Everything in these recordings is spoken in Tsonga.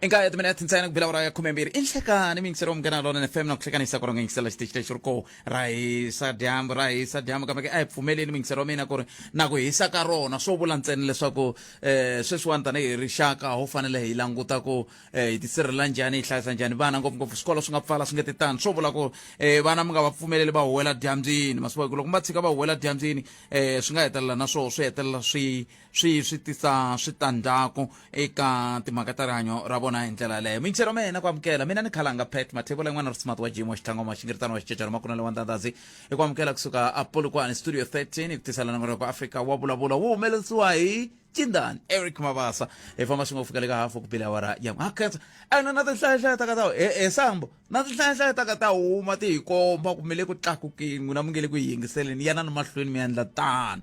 I nkaye timinete ntsena ku bila awara ya khumembirhi i nhlekani miyingiseri wa Munghana Lonene FM na ku hlekanisa ku ri nga yingisela xitichi lexi ri ko ra hisa dyambu, ra hisa dyambu. Kambe ke a hi pfumeleni, miyingiseri wa mina, ku ri na ku hisa ka rona swo vula ntsena leswaku sweswiwani tanihi rixaka ho fanele hi languta ku hi tisirhelela njhani, hi hlayisa njhani vana, ngopfungopfu swikolo swi nga pfala swi nge ti tani. Swo vula ku vana mi nga va pfumeleli va huwela dyambyini masiku, hi ku loko mi va tshika va huwela dyambyini swi nga hetelela na swoho swi hetelela swi tisa switandzhaku eka timhaka ta rihanyo ra vona hi ndlela yaleyo. Miyingiselo wa mina ku amukela mina ni khalanga Pat Mathebula, yin'wana ri smart wa Jim wa Xitlangoma, Xingiritano wa Xicecana Makunele wa Ndandhazi, hi ku amukela kusuka a Polokwane Studio 13 hi ku tisela nongonoko Afrika wa Vulavula, wu humelerisiwa hi Cindani Eric Mabasa. Hi famba swin'we ku fika le ka hafu ku bile awara ya ha khensa ene na tinhlayahlaya ta ka ta he sambo na tinhlayahlaya ta ka ta huma ti hi komba ku mi le ku tlakukeni, n'wina mi nge le ku hi yingiseleni, yanani mahlweni mi endla tani.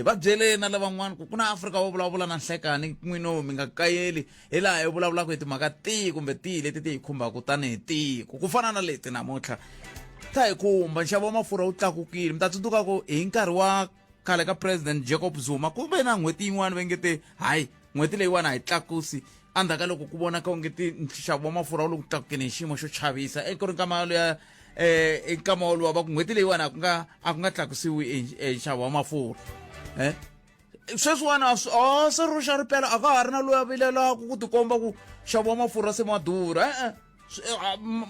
Va byeleni na lavan'wana ku ku na Afrika wo Vulavula na nhlekani, n'wino mi nga kayeli hi laha hi vulavulaka hi timhaka tihi kumbe tihi leti ti hi khumbaka tanihi tiko, ku fana na leti namuntlha ta hi khumba. Nxavo wa mafurha wu tlakukile. Mi ta tsundzuka ku hi nkarhi wa khale ka President Jacob Zuma ku ve na n'hweti yin'wana va nge te hayi, n'hweti leyiwani a hi tlakusi, endzhaku ka loko ku vonaka onge ti nxavo wa mafurha wu le ku tlakukeni hi xiyimo xo chavisa. Ku ri nkama luya, nkama woluwa va ku n'hweti leyiwani a ku nga tlakusiwi nxavo wa mafurha. Sweswiwani a swi o se ro xa ripela, a ka ha ri na loyi a vilelaka ku tikomba ku nxavo wa mafurha se ma durha. E-e,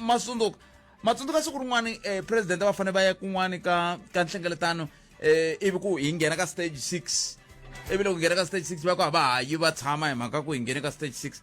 ma tsundzuka ma tsundzuka siku rin'wani president va fanele va ya kun'wani ka nhlengeletano, ivi ku hi nghena ka stage 6, ivi loko nghena ka stage 6 va ku a va ha yi, va tshama hi mhaka ku hi nghene ka stage 6.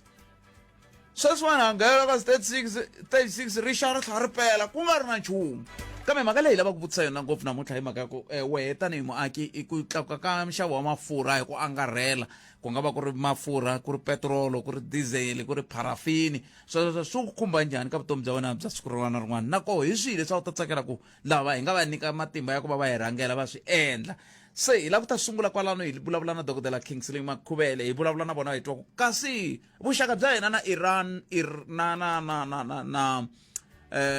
Sweswiwani ha nghena ka stage 6, stage 6 ri xa ri tlhela ri pela ku nga ri na nchumu. Kambe mhaka leyi hi lavaka ku vutisa yona ngopfu namuntlha hi mhaka ya ku wehe tanihi muaki, i ku tlakuka ka nxavo wa mafurha hi ku angarhela, ku nga va ku ri mafurha, ku ri petirolo, ku ri dizele, ku ri pharafini, sweswo swi ku khumba njhani ka vutomi bya wena bya siku rin'wana na rin'wana? Na koho hi swihi leswi a wu ta tsakela ku lava hi nga va nyika matimba ya ku va va hi rhangela va swi endla? Se hi lava ku ta sungula kwalano hi vulavula na Dokodela Kingsley Makhuvele, hi vulavula na vona hi twa ku kasi vuxaka bya hina na Iran Ir, na na na na na na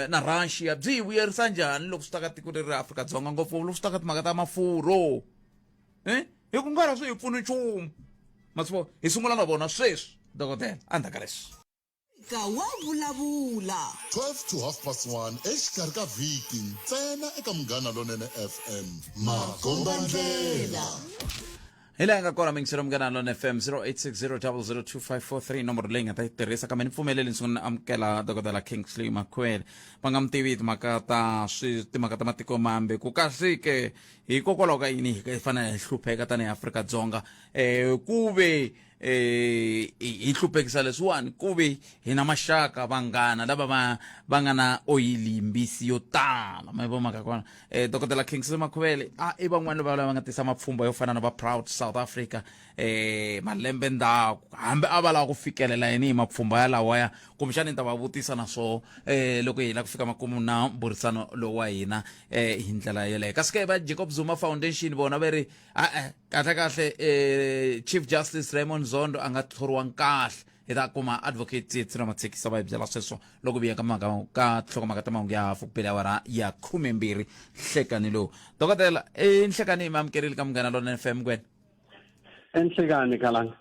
na Russia byi hi vuyerisa njhani loko swi ta ka tiko leri ra Afrika-Dzonga, ngopfu loko swi ta ka timhaka ta mafurho, hi ku nga ri swi hi pfuni nchumu masivo. Hi sungula na vona sweswi, dokodela, endzhaku ka leswi. Ka wa Vulavula. 12 to half past 1 exikarhi ka vhiki ntsena eka Munghana Lonene FM. Makombandlela. Hi laha nga kona mingiselo Munghana Lone FM, 0860002543 nomboro leyi nga ta yi tirhisa. Kambe ni pfumeleli ni sungula ni amukela Dokodela Kingsley Makhwele, va nga mi tivi timhaka ta swi timhaka ta matiko mambe, ku kasi ke hikokwalaho ka yini hi fanele hi hlupheka tanihi Afrika-Dzonga, ku ve hi hluphekisa leswiwani ku ve hi na maxaka, vanghana lava va nga na oyili yimbisi yo tala. Ma yi vo mhaka kona. Dokodela Kingsley Makhuvele a i van'wani va lava nga tisa mapfhumba yo fana na va Proud South Africa malembe ndzhaku, hambi a va lava ku fikelela yini hi mapfhumba ya lawaya, kumbexani ni ta va vutisa na swoho loko hi la ku fika makumu na mburisano lowu wa hina hi ndlela yeleyo. Kasi ke va Jacob Zuma Foundation vona va ri e-e, kahle kahle Chief Justice Raymond Zondo a nga thoriwangi kahle. Hi ta kuma Advocate Tsietsi Ramatshekisa va hi byela sweswo loko vuya ka mhaka ka nhlokomhaka ta mahungu ya hafu ku bele awara ya 12 nhlekani lowu. Dokodela, i nhlekani, hi mi amukerile ka Munghana Lonene FM kwena. Enhlekani, Khalanga.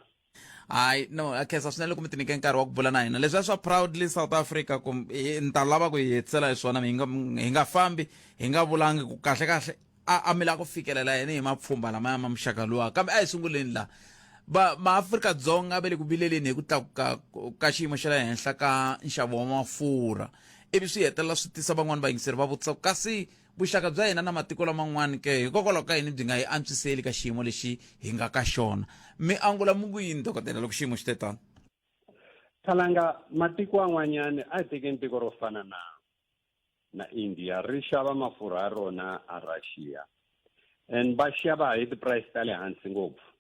Hayi no, a khensa swinene loko mi ti nyike nkarhi wa ku bula na hina. Leswiya swa Proudly South Africa, ku ni ta lava ku hi hetisela hi swona, hi nga fambi hi nga vulangi ku kahle kahle a mi lava ku fikelela yini hi mapfhumba lamaya ma muxaka luwa. Kambe a hi sunguleni la va maAfrika-Dzonga va le ku vileleni hi ku tlakuka ka xiyimo xa le henhla ka nxavo wa mafurha, ivi swi hetelela swi tisa van'wani vayingiseri va vutisa ku kasi vuxaka bya hina na matiko laman'wana ke hikokwalaho ka yini byi nga hi antswiseli ka xiyimo lexi hi nga ka xona. Mi angula mi ku yini, dokodela, loko xiyimo xi te tano? Khalanga, matiko an'wanyani, a hi tekeni tiko ro fana na India, ri xava mafurha ya rona a Russia and va xava hi ti-price ta le hansi ngopfu.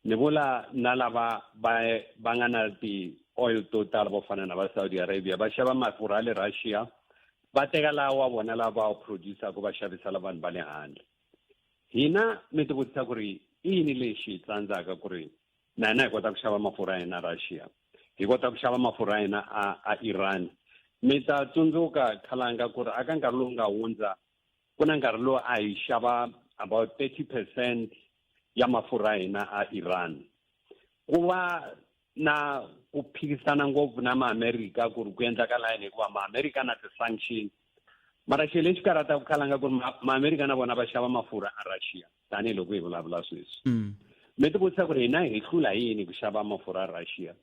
Ni vula na lava va nga na ti-oil to tala vo fana na va Saudi Arabia, va xava mafurha ya le Russia, va teka lawa wa vona lava va wu producer-ku, va xavisela vanhu va le handle. Hina mi ti vutisa ku ri i yini lexi tsandzaka ku ri na hina hi kota ku xava mafurha ya hina Russia, hi kota ku xava mafurha ya hina a Iran? Mi ta tsundzuka, Khalanga, ku ri aka nkarhi lowu nga hundza ku na nkarhi lowu a hi xava about 30% ya mafurha ya hina a Iran. Ku va na ku phikisana ngopfu na Maamerika ku ri ku endlakala yini hikuva Maamerika na ti-sanction mara xilo lexi karhataka khalanga ku ri Maamerika na vona va xava mafurha a Russia tanihiloko hi vulavula sweswi. Mi ti vutisa ku ri hina hi hlula hi yini ku xava mafurha a Russia.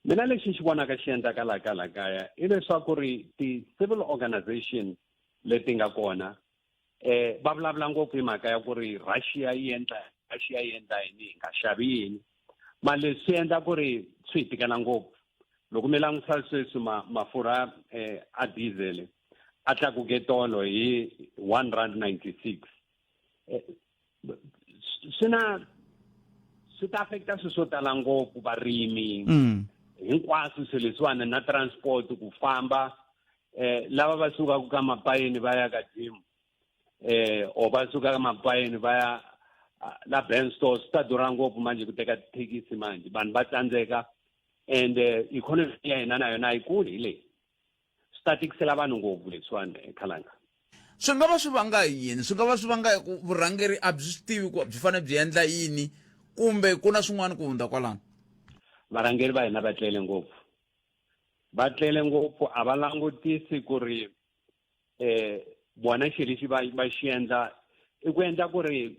Mina lexi xi vonaka xi endlakalaka la kaya i leswaku ri ti-civil organization leti nga kona eh va vulavula ngopfu hi mhaka ya ku ri Russia yi endla Russia yi endla yini hi nga xavi yini ma leswi swi endla ku ri swi hi tikela ngopfu loko mi langutisa sweswi ma mafurha eh, a diesel a tlakuke tolo hi 1 rand 96 eh, swi na swi ta affecta swilo swo tala ngopfu varimi hinkwaswo swilo leswiwani na transport ku famba eh lava va sukaka ka mapayeni va ya ka gym eh or va suka ka mapayeni va ya la Benstore swi ta durha ngopfu manje ku teka tithekisi manje vanhu va tsandzeka and economy ya hina na yona a yi kuli hi leyi swi ta tikisela vanhu ngopfu leswiwani khalanga. Swi nga va swi vanga hi yini? Swi nga va swi vanga hi ku vurhangeri a byi swi tivi ku byi fanele byi endla yini kumbe ku na swin'wana ku hundza kwalano? Varhangeri va hina va tlele ngopfu. Va tlele ngopfu a va langutisi ku ri eh vona xilo lexi va va xi endla i ku endla ku ri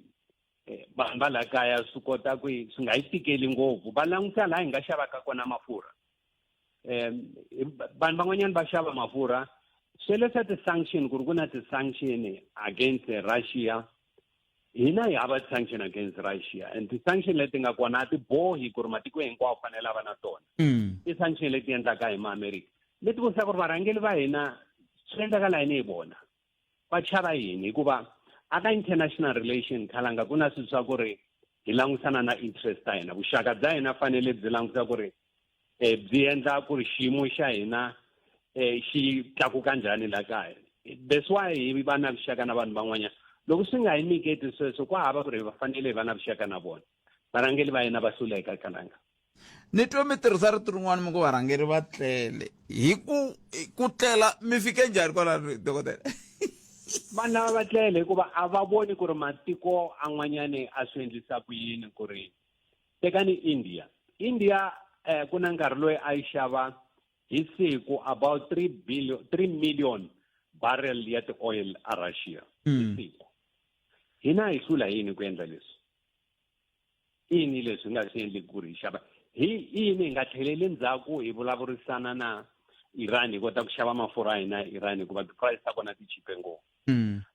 eh, vanhu va laha kaya swi kota ku swi nga yi tikeli ngopfu va langutisa laha hi nga xavaka kona mafurha um vanhu van'wanyana va xava mafurha swilo swa ti-sanction ku ri ku na ti-sanction against Russia hina hi hava ti-sanction against Russia and ti-sanction leti nga kona a ti bohi ku ri matiko hinkwawo fanele a va na tona ti-sanction leti endlaka hi Maamerika leti vutisa ku ri varhangeri va hina swi endlakala yini hi vona va chava yini hikuva aka international relation khalanga ku na swilo swa ku ri hi langusana na interest ta hina vuxaka bya hina fanele byi langusa ku ri eh byi endla ku ri xiyimo xa hina eh xi tlakuka njhani la kaya that's why hi va na vuxaka na vanhu van'wanyana loko swi nga hi nyiketi sweswo ku hava ku ri va fanele hi va na vuxaka na vona varhangeri va hina va hluleka kalanga Ni twe mi tirhisa rito rin'wana mi ku varhangeri va tlele hi ku ku tlela mi fike njhani kwalano dokodela? Vanhu lava va tlele hikuva a va voni ku ri matiko an'wanyani a swi endlisa ku yini ku ri tekani India India eh, ku na nkarhi loyi a yi xava hi siku about 3 billion 3 million barrel ya ti-oil a Russia hi siku hina hi hlula yini ku endla leswi i yini leswi hi nga swi endleki ku ri hi xava hi i yini hi nga tlheleli ndzhaku hi vulavurisana na Iran hi kota ku xava mafurha ya hina Iran hikuva ti-price ta kona ti chipe ngopfu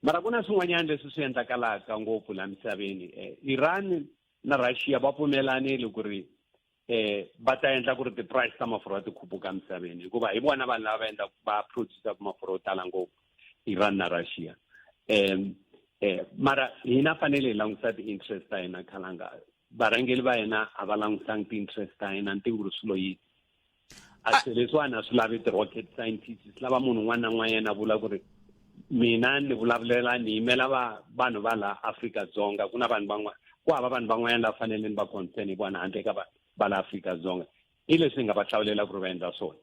mara ku na swin'wanyana leswi swi endlakalaka ngopfu laha misaveni eh, Iran na Russia va pfumelanile ku ri eh va ta endla ku ri ti-price ta mafurha ti khupuka misaveni hikuva hi vona vanhu lava va endla va producer mafurha yo tala ngopfu Iran na Russia um eh mara hina fanele hi langutisa ti-interest ta hina khalanga varhangeri va hina a va langutangi ti-interest ta hina ni tivi ku ri swilo yini a swilo leswiwani a swi lavi ti-rocket scientist swi lava munhu un'wana na un'wanyana a vula ku ri mina ni vulavulela ni yimela va vanhu va laha Afrika-Dzonga ku na vanhu van'wana ku hava vanhu van'wanyana lava fanele ni va concern hi vona handle ka va va la Afrika-Dzonga i leswi hi nga va hlawulela ku ri va endla swona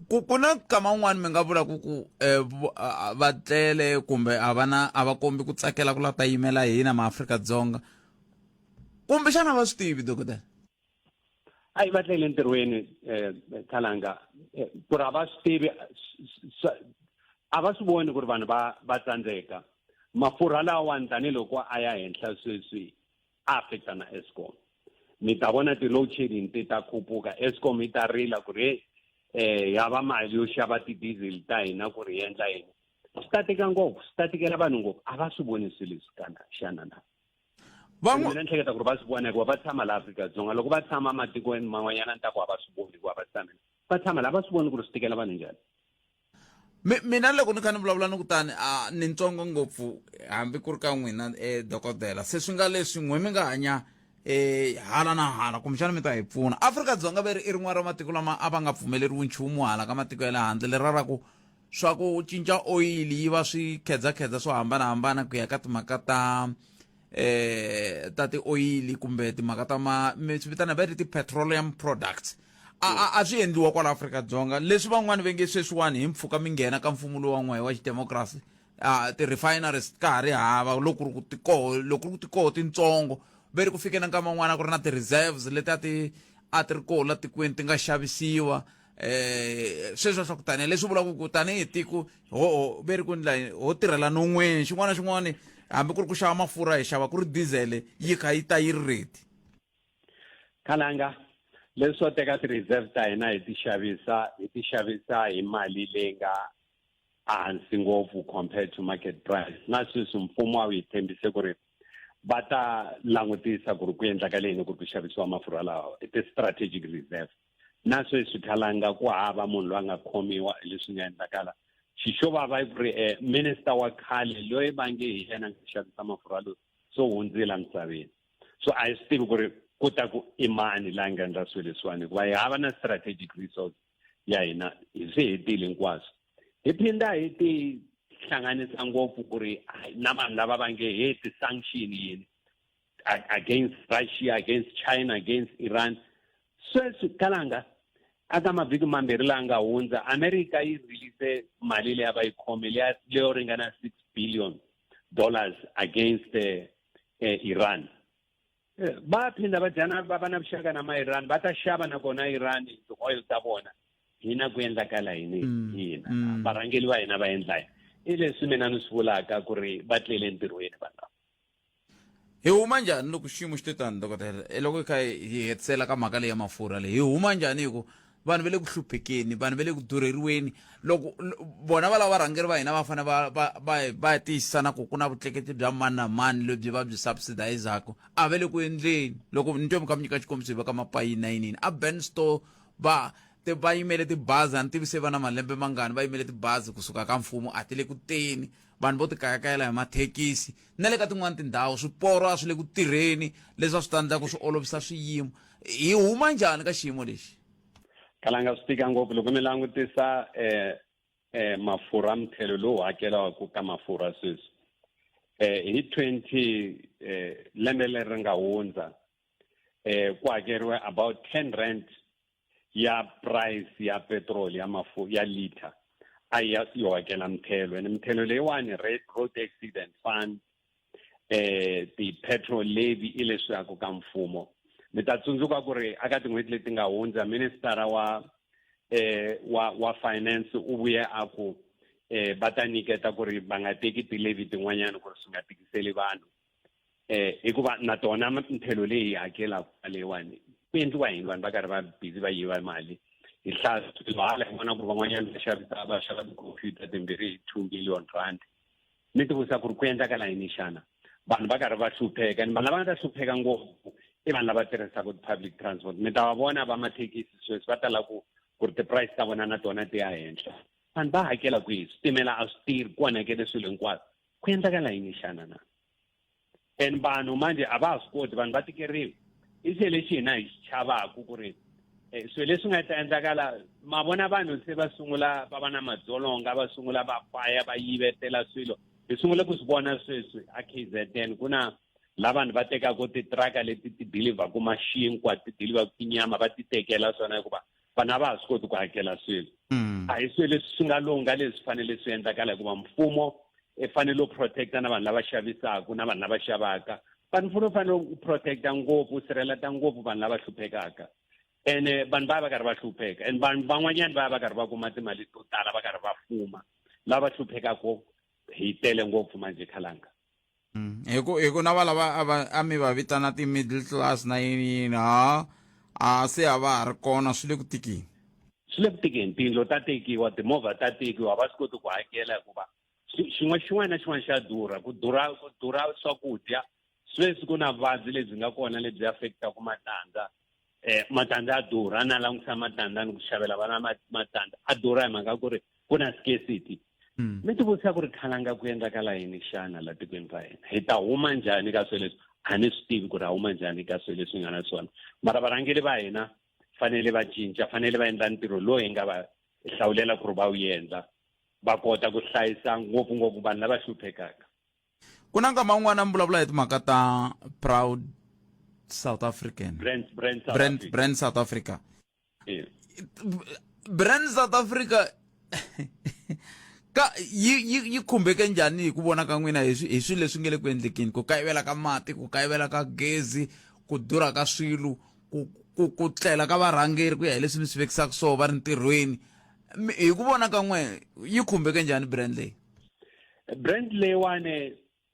Ku ku na nkama wun'wani mi nga vulaka ku eh, va tlele kumbe a va na a va kombi ku tsakela ku la ta yimela hina maAfrika-Dzonga kumbe xana va swi tivi dokodela? A yi va tlele entirhweni eh khalanga eh, ku ri a va swi tivi a va swi voni ku ri vanhu va va tsandzeka mafurha lawawani tanihiloko a ya henhla sweswi a affecta na Eskom mi ta vona ti-load shedding ti ta khupuka Eskom yi ta rila ku ri eh ya va mali yo xava ti-diesel ta hina ku ri endla yini swi ta tika ngopfu swi ta tikela vanhu ngopfu a va swi voni swilo leswi kana xana na Van'wa mina ni hleketa ku ri va swi vona hikuva va tshama laha Afrika-Dzonga loko va tshama matikweni man'wanyana ni ta ku a va swi voni hikuva va tshame va tshama laha va swi voni ku ri swi tikela vanhu njhani Mi, mina loko ni kha ni vulavula ni kutani a ni ntsongo ngopfu hambi ku ri ka n'wina eh, dokodela se swi nga leswi n'we mi nga hanya eh, hala na hala kumbexana mi ta hi pfuna Afrika-Dzonga ve ri i rin'wana ra matiko lama a va nga pfumeleriwi nchumu hala ka matiko ya le handle lera ra ku swa ku cinca oyili yi va swikhedzakhedza swo hambanahambana ku ya ka timhaka ta eh ta tioyili kumbe timhaka ta ma mi swi vitana va ri ti-petroleum products a a a swi endliwa kwala Afrika-Dzonga leswi van'wani ve nge sweswiwani hi mpfhuka mi nghena ka mfumo lowu wa n'wehe wa xidemokirasi a ti-refineries ka ha ri hava loko ku ri ku ti koho loko ku ri ku ti koho tintsongo ve ri ku fike na nkama wun'wana ku ri na ti-reserves leti a ti a ti ri koho la tikweni ti nga xavisiwa eh sweswo swa ku tanihi leswi vulaka ku tanihi tiko ho ve ri ku ndla ho tirhela non'weni xin'wana na xin'wana hambi ku ri ku xava mafurha hi xava ku ri diesel yi kha yi ta yi ri ready. Khalanga, leswo teka ti-reserve ta hina hi ti xavisa hi ti xavisa hi mali leyi nga ehansi ngopfu compared to market price. Na sweswi mfumo a wu hi tshembise ku ri va ta langutisa ku ri ku endlakale yini ku ri ku xavisiwa mafurha lawa i ti-strategic reserve. Na sweswi Khalanga ku hava munhu loyi a nga khomiwa hi leswi nga endlakala. Xixo vava i ku ri minister wa khale loyi va nge hi yena a nga xavisa mafurha loyi so hundzile emisaveni. So a hi swi tivi ku ri ku ta ku i mani la nga endla swilo leswiwani hikuva hi hava na strategic resource ya hina hi swi hetile hinkwaswo. Hi phinda hi ti hlanganisa ngopfu ku ri na vanhu lava va nge he ti-sanction yini against Russia, against China, against Iran. Sweswi kalanga aka mavhiki mambirhi laha nga hundza America yi release mali leyi a va yi khome leyo ringana 6 billion dollars against Iran. Va phinda va dyana va va na vuxaka na ma-Iran va ta xava nakona Iran ti-oil ta vona. Hina ku endlakala yini hina varhangeli va hina va endla yini? I leswi mina ni swi vulaka ku ri va tlele entirhweni vanhu lava. Hi huma njhani loko xiyimo xi te tani dokodela? E loko hi kha hi hetisela ka mhaka leyi ya mafurha leyi, hi huma njhani hi ku vanhu va le ku hluphekeni, vanhu va le ku durheriweni, loko vona va lava varhangeri va hina va fanele va va va va tiyisisa na ku ku na vutleketli bya mani na mani lebyi va byi subsidizaku, a va le ku endleni. Loko ni twe mi kha mi nyika xikombiso hi va ka Mapayini na yiniyini, a Benstore va va yimele tibazi, a ni tivi se va na malembe mangani va yimele tibazi kusuka ka mfumo, a ti le ku teni. Vanhu vo tikayakayela hi mathekisi na le ka tin'wana tindhawu swiporo a swi le ku tirheni leswi a swi ta endla ku swi olovisa swiyimo. Hi huma njhani ka xiyimo lexi? Kalanga swi tika ngopfu loko mi langutisa mafurha mthelo lowu hakeliwaka ka mafurha sweswi hi 20 lembe leri nga hundza ku hakeriwe about 10 rand ya price ya petrol ya mafu ya liter a ya yo hakela mthelo, and mthelo leyiwani road accident fund ti-petrol levy i leswaku ka mfumo. Mi ta tsundzuka ku ri aka tin'hweti leti nga hundza minister wa finance u vuye a ku va ta nyiketa ku ri va nga teki ti-levy tin'wanyana ku ri swi nga tikiseli vanhu. Hikuva na tona mthelo leyi hi hakelaka leyiwani ku endliwa yini vanhu va karhi va busy va yiva mali. Hi hlaya swilo hala hi vona ku ri van'wanyana va xavisa va xava tikhomphyuta timbirhi hi 2 million rand. Mi ti vutisa ku ri ku endlakala yini xana? Vanhu va karhi va hlupheka, and vanhu lava nga ta hlupheka ngopfu i vanhu lava tirhisaka ti-public transport. Mi ta va vona va mathekisi sweswi va tala ku ri ti-price ta vona na tona ti ya henhla. Vanhu va hakela kwihi? Switimela a swi tirhi, ku onhakele swilo hinkwaswo. Ku endlakala yini xana na? And vanhu manje a va ha swi koti, vanhu va tikeriwa. I xilo lexi hina hi xi chavaku ku ri swilo leswi nga ta endlakala, ma vona vanhu se va sungula va va na madzolonga, va sungula va faya, va yivetela swilo. Hi sungule ku swi vona sweswi a KZN, ku na la vanhu va tekaka titraka leti ti deliverku maxinkwa, ti deliverku tinyama, va ti tekela swona hikuva vanhu a va ha swi koti ku hakela swilo. A hi swilo leswi swi nga lungha leswi fanele swi endlakala hikuva mfumo i fanele u protecta na vanhu lava xavisaka na vanhu lava xavaka. Vanhu mfumo u fanele u protecta ngopfu, u sirheleta ngopfu vanhu lava hluphekaka. Ene vanhu va ya va karhi va hlupheka, and vanhu van'wanyana va ya va karhi va kuma timali to tala, va karhi va fuma. Lava hluphekaka hi tele ngopfu manje khalanga. Hi ku hi ku na valava a va a mi va vitana ti-middle class na yini yini, ha a se a va ha ri kona, swi le ku tikeni. Swi le ku tikeni, tiyindlu ta tekiwa, timovha ta tekiwa, a va swi koti ku hakela hikuva xin'wana xin'wana na xin'wana xa durha, ku durha ku durha swakudya. Sweswi ku na vuvabyi lebyi nga kona lebyi affectaka matandza. Matandza ya durha, na langutisa matandza ni ku xavela vana matandza a durha hi mhaka ku ri ku na scarcity. Mi ti vutisa ku ri khalanga ku endlakala yini xana la tikweni ra hina? Hi ta huma njhani ka swilo leswi? A ni swi tivi ku ri ha huma njhani ka swilo leswi nga na swona. Mara varhangeri va hina fanele va cinca, fanele va endla ntirho lowu hi nga va hlawulela ku ri va wu endla, va kota ku hlayisa ngopfungopfu vanhu lava hluphekaka. Ku na nkama wun'wana mi vulavula hi timhaka ta Proud South African. Brand, Brand South Brand, Africa. Brand South Africa. Yeah. Brand South Africa ka yi yi yi khumbeke njhani hi ku vona ka n'wina hi swi hi swilo leswi nge le ku endlekeni, ku kayivela ka mati, ku kayivela ka gezi, ku durha ka swilo, ku ku ku tlela ka varhangeri ku ya hi leswi mi swi vekisaka swo va ri ntirhweni hi ku vona ka n'we yi khumbeke njhani brand leyi brand leyiwani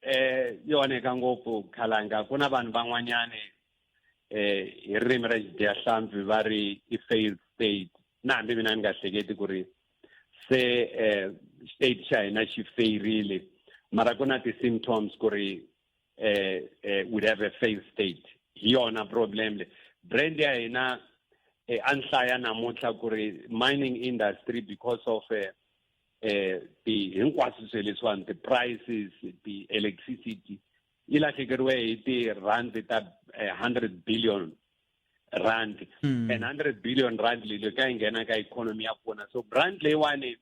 eh yi onheka ngopfu khalanga ku na vanhu van'wanyani eh hi ririmi ra xidiyahlampfi va ri i failed state na hambi mina ni nga hleketi ku ri se eh state xa hina xi fayirile mara ku na ti-symptoms ku ri eh, eh we have a failed state hi yona problem le brand ya hina eh, a ni hlaya namuntlha ku ri mining industry because of eh, eh ti hinkwaswo swilo leswiwani ti-prices ti-electricity yi lahlekeriwe hi ti-rand ta 100 eh, billion rand mm. and 100 billion rand leyi loko yi nghena ka economy ya pfuna so brand leyiwani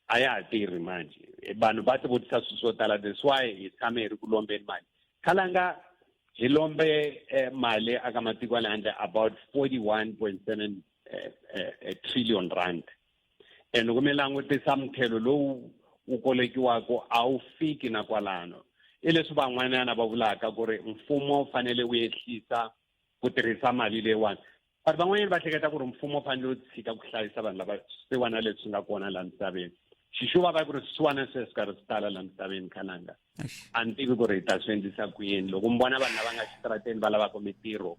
a ya ha tirhi manje vanhu va ti vutisa swilo swo tala that's why hi tshame hi ri ku lombeni mali khalanga hi lombe eh, mali aka matiko ya le handle about 41.7 eh, eh, trillion rand and loko mi langutisa muthelo lowu wu kolekiwaka a wu fiki na kwalano i leswi van'wanyana va vulaka ku ri mfumo wu fanele wu ehlisa ku tirhisa mali leyiwani but van'wanyana va hleketa ku ri mfumo wu fanele wu tshika ku hlayisa vanhu lava swisiwana leswi nga kona laha misaveni xixuva va ku ri swisiwana sweswi karhi swi tala laha misaveni khalanga a ni tivi ku ri hi ta swi endlisa ku yini loko mi vona vanhu lava nga xitarateni va lavaka mitirho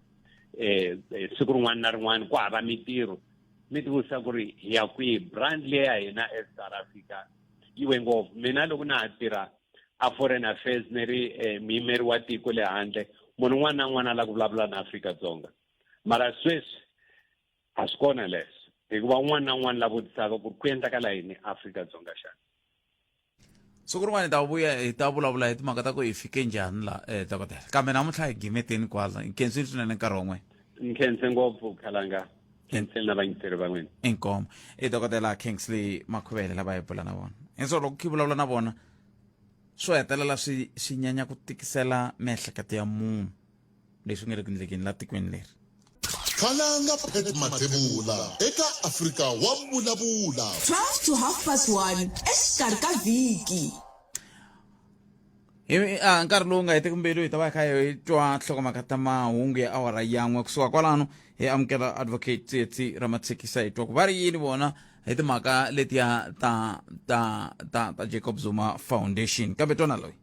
eh, eh siku rin'wana na rin'wana ku hava mitirho mi tivutisa ku ri hi ya kwihi brand leyi ya hina as South Africa yi we ngopfu mina loko na ha tirha a foreign affairs ni ri eh, muyimeri wa tiko le handle munhu un'wana na un'wana a lava ku vulavula na Afrika-Dzonga mara sweswi a swi kona leswo hikuva un'wana na un'wana la vutisaka ku ri ku endlakala yini Afrika-Dzonga xana siku rin'wana hi ta vuya hi ta vulavula hi timhaka ta ku hi fike njhani la eh, dokodela kambe namuntlha hi gimeteni kwala hi khensile swinene nkarhi wa n'wina ni khense ngopfu khalanga khenseni na vayingiseri va n'wina inkomo i dokodela kingsley makhuvele lava hi bula na vona hi swo loko khi vulavula na vona swo hetelela swi swi nyanya ku tikisela miehleketo ya munhu leswi nga le ku endlekeni la tikweni leri Khalanga Pat Mathebula eka Afrika wa vulavula. 12 to half past 1 exikarhi ka vhiki. Hi a nkarhi lowu nga heteki mbilu hi ta va hi kha hi twa nhlokomhaka ta mahungu ya awara yan'we kusuka kwalano hi amukela advocate Tsietsi Ramatshekisa hi twa ku va ri yini vona hi timhaka letiya ta ta ta ta Jacob Zuma Foundation kambe twana loyi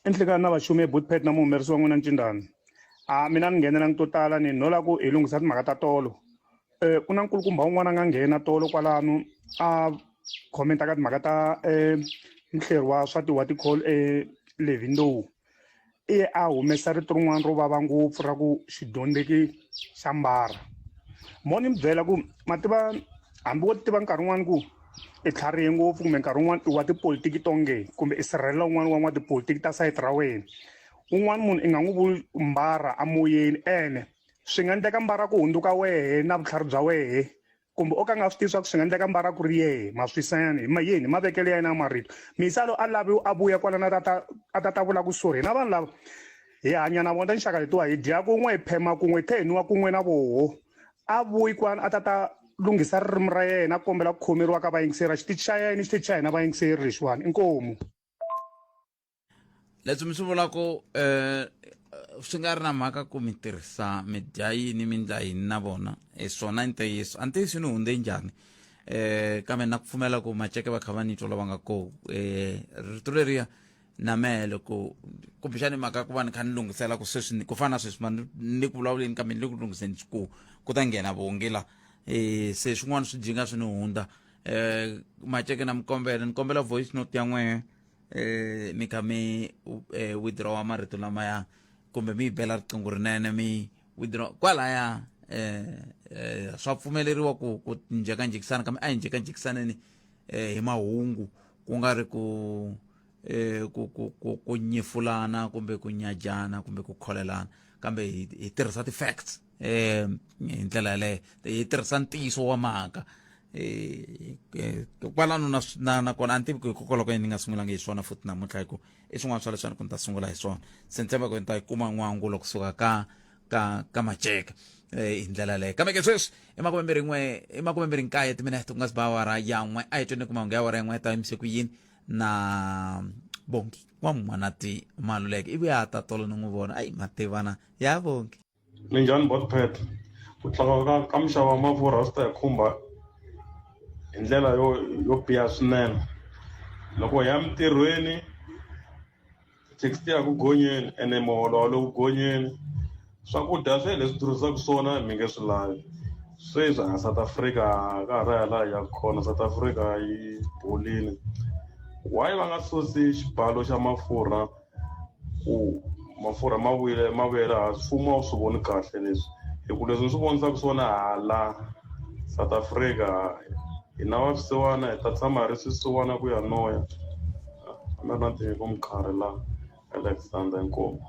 Enhlekani na vaxumi Bootpet na muhumelerisi wa n'wina Ncindani. A mina ni nghenelangi to tala ni no la ku hi lunghisa timhaka ta tolo. Eh ku na nkulukumba un'wana a nga nghena tolo kwalano a comment ka timhaka ta eh muhleri wa swa ti wa ti-call eh Levy Ndou. I ye a humesa rito rin'wana ro vava ngopfu ra ku xidyondzeki xa mbara. Mo ni mi byela ku ma tiva hambi wo tiva nkarhi wun'wani ku i tlharihe ngopfu kumbe nkarhi wun'wani i wa tipolitiki tonge kumbe i sirhelela un'wana wa n'watipolitiki ta sayiti ra wena un'wana munhu i nga n'wi vuli mbara amoyeni ene swi nga endleka mbara ku hundzuka wehe na vutlhari bya wehe kumbe o ka nga swi tivi swa ku swi nga endleka mbara ku ri yehe ma swisana hi ma yini hi mavekelo ya yena ya marito misa lo a laviwi a vuya kwalano a ta a ta ta vula ku sorry na vanhu lava hi hanya na vona tinxaka letiwa hi dya kun'we hi phema kun'we hi tlhe hi nwa kun'we na voho a vuyi kwani a ta ta lunghisa ririmi ra yena a kombela ku khomeriwa ka vayingiseri xitichi xa yena i xitichi xa hina vayingiseri lexiwani inkomu Leswi mi swi vulaka um swi nga ri na mhaka ku mi tirhisa mi dya yini mi ndla yini na vona hi swona i ntiyiso a ntiyiso ni hundze njhani eh kambe na ku pfumela ku maceke va kha va ni twa lava nga ko eh rito leriya na mehe loko kumbexani mhaka ku va ni kha ni lunghisela ku sweswi ku fana na sweswi ma ni ku vulavuleni kambe ni le ku lunghiseni ku ku ta nghena vongi la eh se swin'wana swi jinga swi ni hundza eh maceke na mi kombela ni kombela voice note ya n'wehe eh mi kha mi eh, withdraw marito lamaya kumbe mi yi bela riqingho rinene mi withdraw kwalaya eh, eh swa pfumeleriwa ku ku njhekanjhekisana kambe a hi njhekanjhekisaneni eh, hi mahungu ku nga ri ku eh ku ku ku ku nyefulana kumbe ku nyajana kumbe ku kholelana kambe hi hi tirhisa ti-facts eh hi ndlela yaleyo hi tirhisa ntiyiso wa mhaka eh, eh kwalano na na nakona a ni tivi ku hikokwalaho ka yini ni nga sungulanga hi swona futhi namuntlha hi ku i swin'wana swa leswi a ni ku ni ta sungula hi swona se ni tshemba ku ni ta yi kuma n'wangulo kusuka ka ka ka maceka eh, hi ndlela leyo kambe ke sweswi i makumembirhi n'we i makumembirhi nkaye timinete ku nga si ba awara ya n'we a hi tweni ku mahungu ya awara ya n'we ta yimise ku yini na bongi wa n'wanati maluleke ivi a ta tolo ni n'wi vona ayi mativana ya bongi. Minjhani Botpet ku tlakuka ka minxavo ya mafurha swi ta hi khumba hi ndlela yo yo biha swinene loko hi ya emintirhweni tithekisi ti ya ku gonyeni ene muholo a wu le ku gonyeni swakudya swe leswi durhisaka swona mi nge swi lavi sweswi a South Africa ka ha ri hava laha hi yaka kona South Africa yi bolile why va nga susi xibalo xa mafurha ku mafurha ma vuyile ma vuyela hansi mfumo a wu swi voni kahle leswi hi ku leswi ni swi vonisaka swona hala South Africa hina va swisiwana hi ta tshama hi ri swisiwana ku ya noya a ni ri na tinyiko mukharhi la Alexander inkomu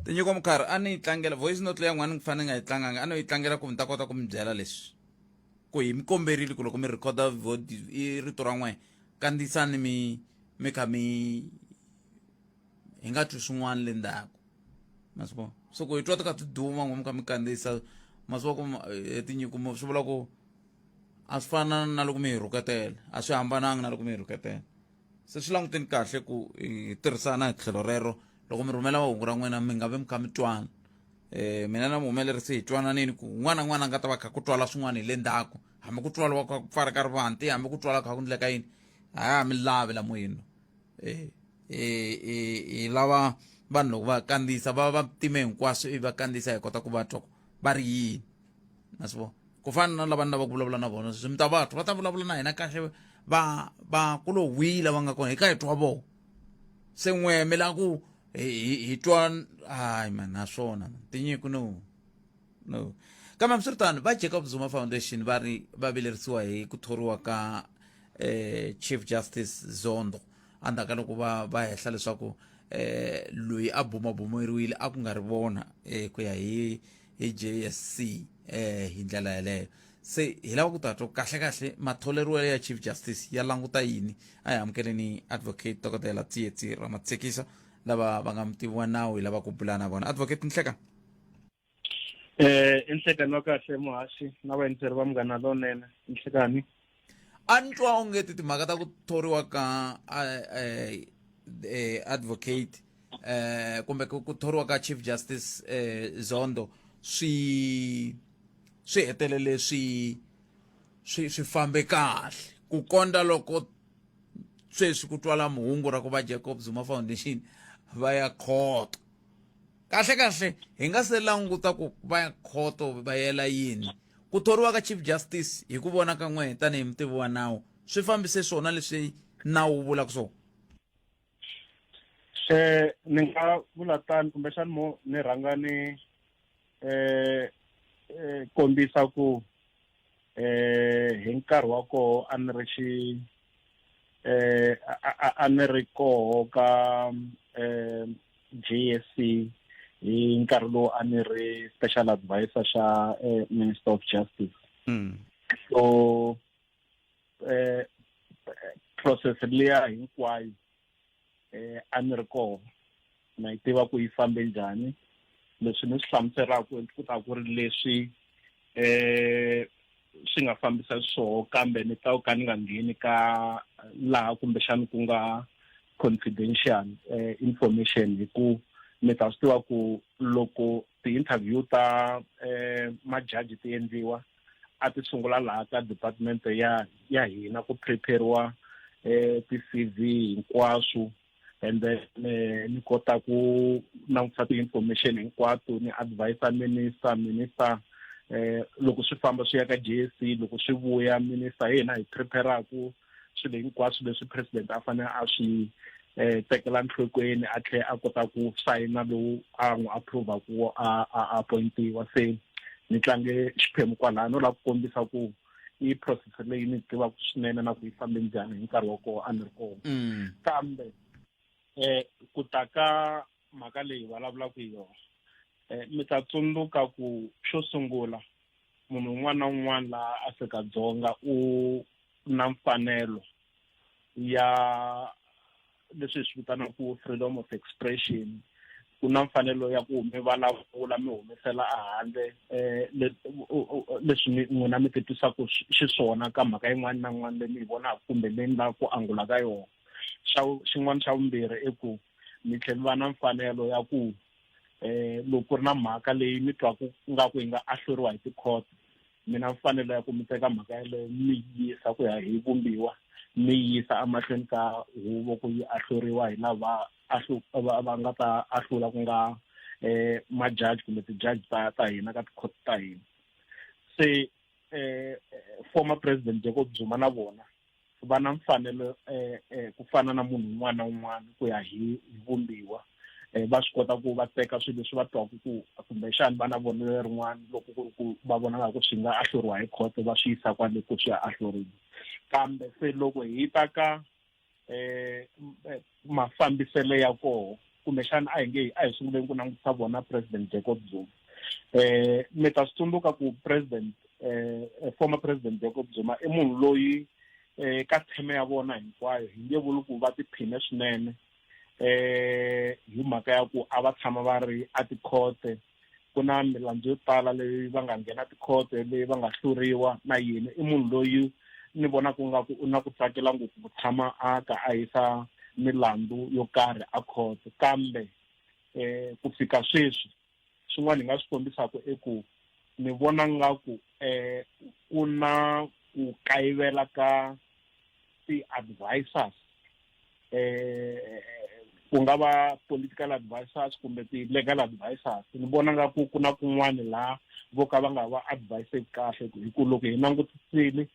tinyiko mukharhi a ni yi tlangela voice note leyi n'wana ni fanele nga yi tlanganga a no yi tlangela ku mi ta kota ku mi byela leswi ku hi mi komberile ku loko mi rhikhoda i rito ra n'we kandziyisani mi mi kha mi hi nga twi swin'wana le ndzhaku ma swi vona so ku hi twa ti kha ti duma n'we mi kha mi kandziyisa ma swi vona ku eh, tinyiko swi vula ku a swi fana na loko mi hi rhuketela a swi hambananga na loko mi hi rhuketela se swi languteni kahle ku hi tirhisana hi tlhelo rero loko mi rhumela mahungu ra n'wina mi nga vi mi kha mi twana eh mina na muhumelerisi hi twananini ku un'wana na un'wana a nga ta va kha ku twala swin'wana hi le ndzhaku hambi ku twaliwa ka ku pfala ka rivanti hambi ku twala kha ku ndleka yini a ya mi lavi la moyeni eh hi lava vanhu loko va kandziyisa va va time hinkwaswo ivi va kandziyisa hi kota ku va twa ku va ri yini na swi vona ku fana na lava ni lavaka ku vulavula na vona sweswi mi ta va twa va ta vulavula na hina kahle va va ku lo wihi lava nga kona hi ka hi twa vona se n'we mi lava ku hi twa hayi man naswona tinyiko no no kambe hambiswiritano va Jacob Zuma Foundation va ri va vilerisiwa hi ku thoriwa ka eh, Chief Justice Zondo endzhaku ka loko va va hehla leswaku eh, loyi a bumabumeriwile a ku nga ri vona eh, ku ya hi hi JSC eh, hi ndlela yeleyo se hi lava ku ta twa kahle kahle matholeriwelo ya Chief Justice ya languta yini a hi amukeleni advocate dokodela Tsietsi Ramatsekisa lava va nga mutivi wa nawu hi lava ku bula na vona advocate Nhleka Eh i nhlekani wa kahle muhaxi na vayingiseri va munghana lonene nhlekani a ni twa onge ti timhaka ta ku thoriwa ka eh, eh, advocate eh kumbe ku thoriwa ka chief justice eh Zondo swi swi hetelele swi swi swi fambe kahle ku konda loko sweswi ku twala muhungu ra ku va Jacob Zuma Foundation va ya khoto kahle kahle hi nga se languta ku va ya khoto va yela yini ku thoriwa ka chief justice hi ku vona ka n'wehe tanihi mutivi wa nawu swi fambise swona leswi nawu wu vulaka swona eh ni nga vula tani kumbexani mo ni rhanga ni eh, eh kombisa ku eh hi nkarhi wa koho a ni ri xi eh a ni ri koho ka eh JSC hi nkarhi lowu a ni ri special advisor xa eh, Minister of Justice mm. so eh process liya hinkwayo eh a ni ri kona na yi tiva ku yi fambe njhani leswi ni swi hlamuselaka ku ta ku ri leswi eh swi nga fambisa swoho kambe ni ta ka ni nga ngheni ka laha kumbexani ku nga confidential eh, information hi ku mi ta swi tiva ku loko ti-interview ta eh, majaji ti endliwa a ti sungula laha ka department ya ya hina ku prepariwa eh, ti-CV hinkwaswo and then eh, ni kota ku langutisa ti-information hinkwato ni advisa minister minister eh loko swi famba swi ya ka JSC loko swi vuya minister hi hina hi preparaku swilo hinkwaswo leswi president a fanele a swi eh tekela nhlokweni a tlhela a kota ku sayina lowu a n'wi approve ku a a appointiwa se ni tlange xiphemu kwalano no lava ku kombisa ku i process leyi ni tivaka swinene na ku yi fambe njhani hi nkarhi wa kona a ni ri kona mm. kambe eh ku ta ka mhaka leyi vulavulaka hi yona eh mi ta tsundzuka ku xo sungula munhu un'wana na un'wana laha Afrika-Dzonga u na mfanelo ya leswi hi swi vitanaka freedom of expression ku na mfanelo ya ku mi vulavula mi humesela ehandle um leswi n'wina mi titwisaka xiswona ka mhaka yin'wana na yin'wana leyi mi yi vonaka kumbe leyi mi lavaka ku angula ka yona xa xin'wana xa vumbirhi i ku mi tlhela mi va na mfanelo ya ku Loko ku ri na mhaka leyi mi twaku nga ku yi nga ahluriwa hi tikhoto, mi na mfanelo ya ku mi teka mhaka yeleyo mi yisa ku ya hi vumbiwa, mi yisa emahlweni ka huvo ku yi ahluriwa hi lava va nga ta ahlula, ku nga majaji kumbe ti-judge ta hina ka tikhoto ta hina. Se former President Jacob Zuma na vona va na mfanelo ku fana na munhu un'wana na un'wana ku ya hi vumbiwa. Va swi kota ku va teka swilo leswi va twaka ku kumbexani va na vonelo rin'wana, loko ku ri ku va vona nga ku swi nga ahluriwa hi khoto, va swi yisa kwale ku swi ya ahluriwa. Kambe se loko hi ta ka mafambiselo ya koho, kumbexana a hi nge a hi sunguleni ku langutisa vona President Jacob Zuma. Mi ta swi tsundzuka ku president former President Jacob Zuma i munhu loyi ka theme ya vona hinkwayo hi nge vuli ku va tiphine swinene, hi mhaka ya ku a va tshama va ri a tikhote. Ku na milandzu yo tala leyi va nga nghena tikhote, leyi va nga hluriwa na yini. I munhu loyi ni vonaka nga ku u na ku tsakela ngopfu ku tshama a ka a yisa milandzu yo karhi a khoto. Kambe ku fika sweswi, swin'wana hi nga swi kombisaka i ku ni vona nga ku ku na ku kayivela ka ti-advisors, ku nga va political advisors kumbe ti-legal advisors. Ni vona nga ku ku na kun'wani laha vo ka va nga va advise kahle, hi ku loko hi langutisile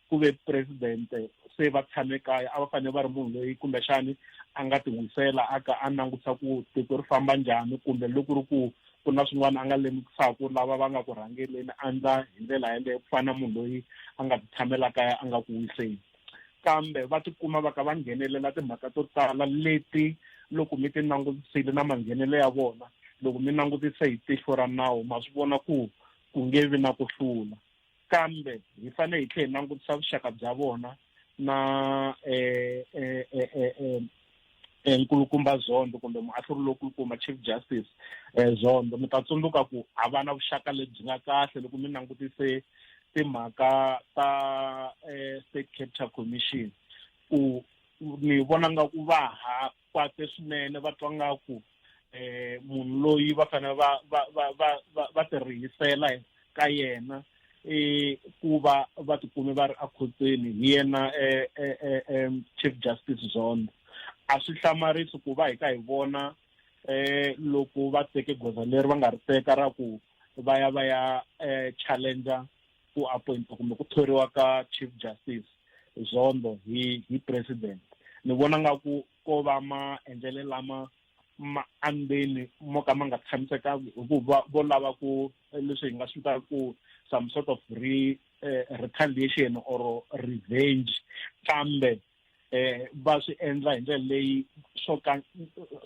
ku ve president se va tshame kaya, a va fanele va ri munhu loyi kumbexani a nga ti wisela, a ka a langutisa ku tiko ri famba njhani, kumbe loko ri ku ku na swin'wana a nga lemukisaka lava va nga ku rhangeleni, andla hi ndlela yeleyo, ku fana na munhu loyi a nga ti tshamela kaya a nga ku wiseni. Kambe va tikuma va ka va nghenelela timhaka to tala leti loko mi ti langutisile na manghenelo ya vona, loko mi langutise hi tihlo ra nawu, ma swi vona ku ku nge vi na ku hlula. Kambe hi fanele hi tlhela hi langutisa vuxaka bya vona na Nkulukumba Zondo, kumbe muahluri lokulukumba Chief Justice Zondo. Mi ta tsundzuka ku a va na vuxaka lebyi nga kahle loko mi langutise timhaka ta State Capture Commission, ku ni vona nga ku va ha kwate swinene, va twa nga ku munhu loyi va fanele va tirihisela ka yena, ku va va tikume va ri akhotsweni hi yena Chief Justice Zondo. A swi hlamarisi ku va hi ka hi vona loko va teke goza leri va nga ri teka ra ku va ya challenger ku appoint kumbe ku thoriwa ka Chief Justice Zondo hi president. Ni vona nga ku ko va maendlelo lama ma andzeni mo ka ma nga tshamisekangi, hikuva vo lava ku leswi hi nga swi vitaka ku some sort of retaliation or revenge, kambe va swi endla hi ndlela leyi swo ka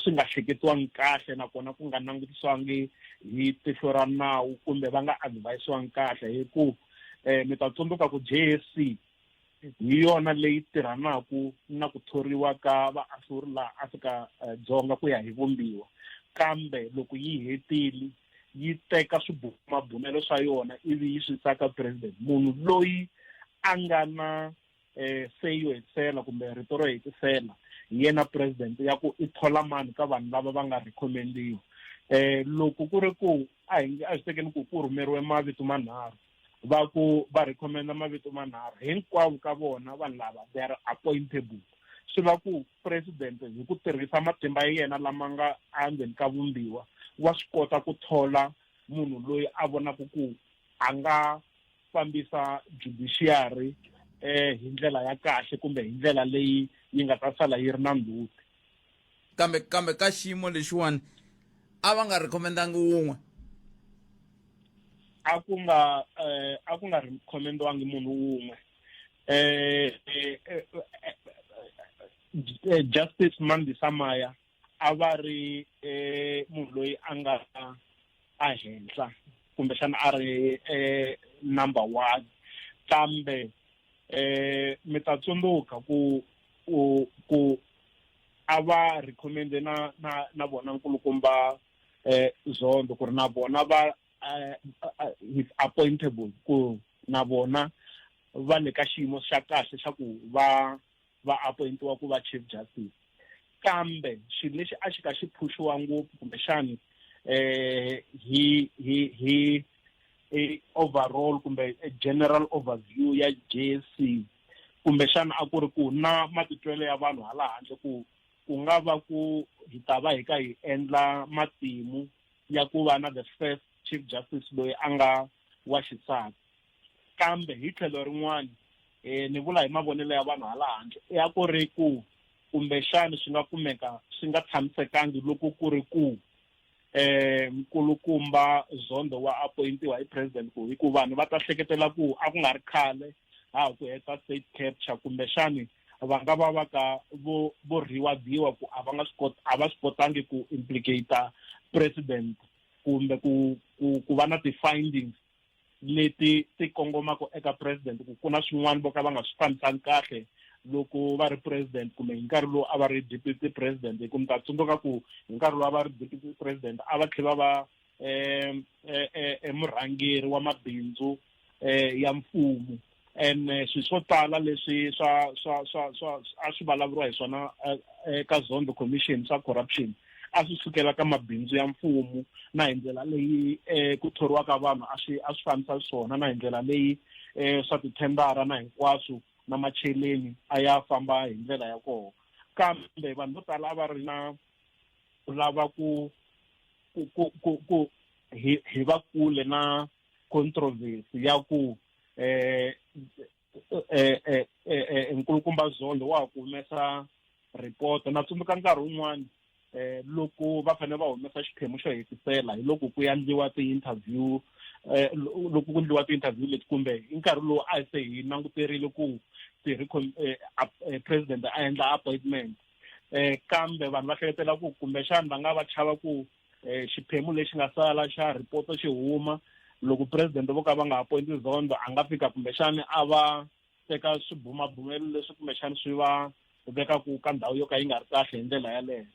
swi nga hleketiwangi kahle, nakona ku nga langutisiwangi hi tihlo ra nawu, kumbe va nga advisiwangi kahle. Hi ku mi ta tsundzuka ku JSC hi yona leyi tirhanaku na ku thoriwa ka vaahluri laha Afrika-Dzonga ku ya hi vumbiwa. Kambe loko yi hetile, yi teka swibumabumelo swa yona ivi yi swi yisa ka president. Munhu loyi a nga na say yo hetisela kumbe rito ro hetisela hi yena president, ya ku i thola mani ka vanhu lava va nga recommendiwa. Loko ku ri ku a hi a swi tekeni ku ku rhumeriwe mavito manharhu, va ku va recommenda mavito manharhu, hinkwavo ka vona vanhu lava they are appointable. Swi va ku president, hi ku tirhisa matimba ya yena lama nga endzeni ka vumbiwa, wa swi kota ku thola munhu loyi a vonaka ku a nga fambisa judiciary hi ndlela ya kahle, kumbe hi ndlela leyi yi nga ta sala yi ri na ndzhuti. Kambe ka xiyimo lexiwani a va nga recommendangi wun'we? A ku nga recommendiwangi munhu wun'we. Justice Mandisa Maya a va ri munhu loyi a nga a henhla, kumbexana a ri number one. Kambe mi ta tsundzuka ku a va recommende na vona nkulukumba Zondo, ku ri na vona va is appointable, ku na vona va le ka xiyimo xa kahle xa ku va appointiwa ku va Chief Justice. Kambe xilo lexi a xi ka xi phuxiwa ngopfu, kumbexani eh hi hi hi e overall kumbe general overview ya JSC kumbexana a ku ri ku na matitwelo ya vanhu hala handle ku ku nga va ku hi ta va hi ka hi endla matimu ya ku va na the first chief justice loyi a nga wa xisati kambe hi tlhelo rin'wana um ni vula hi mavonelo ya vanhu hala handle ya ku ri ku kumbexani swi nga kumeka swi nga tshamisekangi loko ku ri ku eh nkulukumba Zondo wa appointiwa hi president ku hi ku vanhu va ta hleketela ku a ku nga ri khale ha ha ku heta state capture kumbexani va nga va va ka vo vo reward-iwa ku a va nga swi koti a va swi kotangi ku implicate president kumbe ku ku ku va na ti-findings leti ti kongomaka eka president ku ku na swin'wana vo ka va nga swi fambisangi kahle loko va ri president kumbe hi nkarhi lowu a va ri deputy president hi ku mi ta tsundzuka ku hi nkarhi lowu a va ri deputy president a va tlhela va um murhangeri wa mabindzu um ya mfumo and eh, swilo swo tala leswi swa swa swa swa a swi vulavuriwa hi swona eh, eka Zondo Commission swa corruption a swi sukela ka mabindzu ya mfumo na hi ndlela leyi eh, ku thoriwaka vanhu a swi a swi fambisa swona na hi ndlela leyi eh, swa tithendara na hinkwaswo na macheleni a ya famba hi ndlela ya kona kambe vanhu vo tala a va ri na ku lava ku ku ku ku ku hi hi va kule na controversy ya ku eh eh eh, eh, eh nkulukumba Zondo wa ha ku humesa report na tsundzuka nkarhi wun'wani eh loko va fanele va humesa xiphemu xo hetisela hi loko ku ya ndliwa ti-interview eh loko ku ndliwa ti-interview leti kumbe hi nkarhi lowu a se hi languterile ku eh, eh, president a endla appointment eh kambe vanhu va hleketela ku kumbexana va nga va chava ku eh, xiphemu lexi nga sala xa report xi huma loko president vo ka va nga appointi Zondo a nga fika kumbexani a va teka swibumabumelo leswi kumbexani swi va vekaku ka ndhawu yo ka yi nga ri kahle hi ndlela yaleyo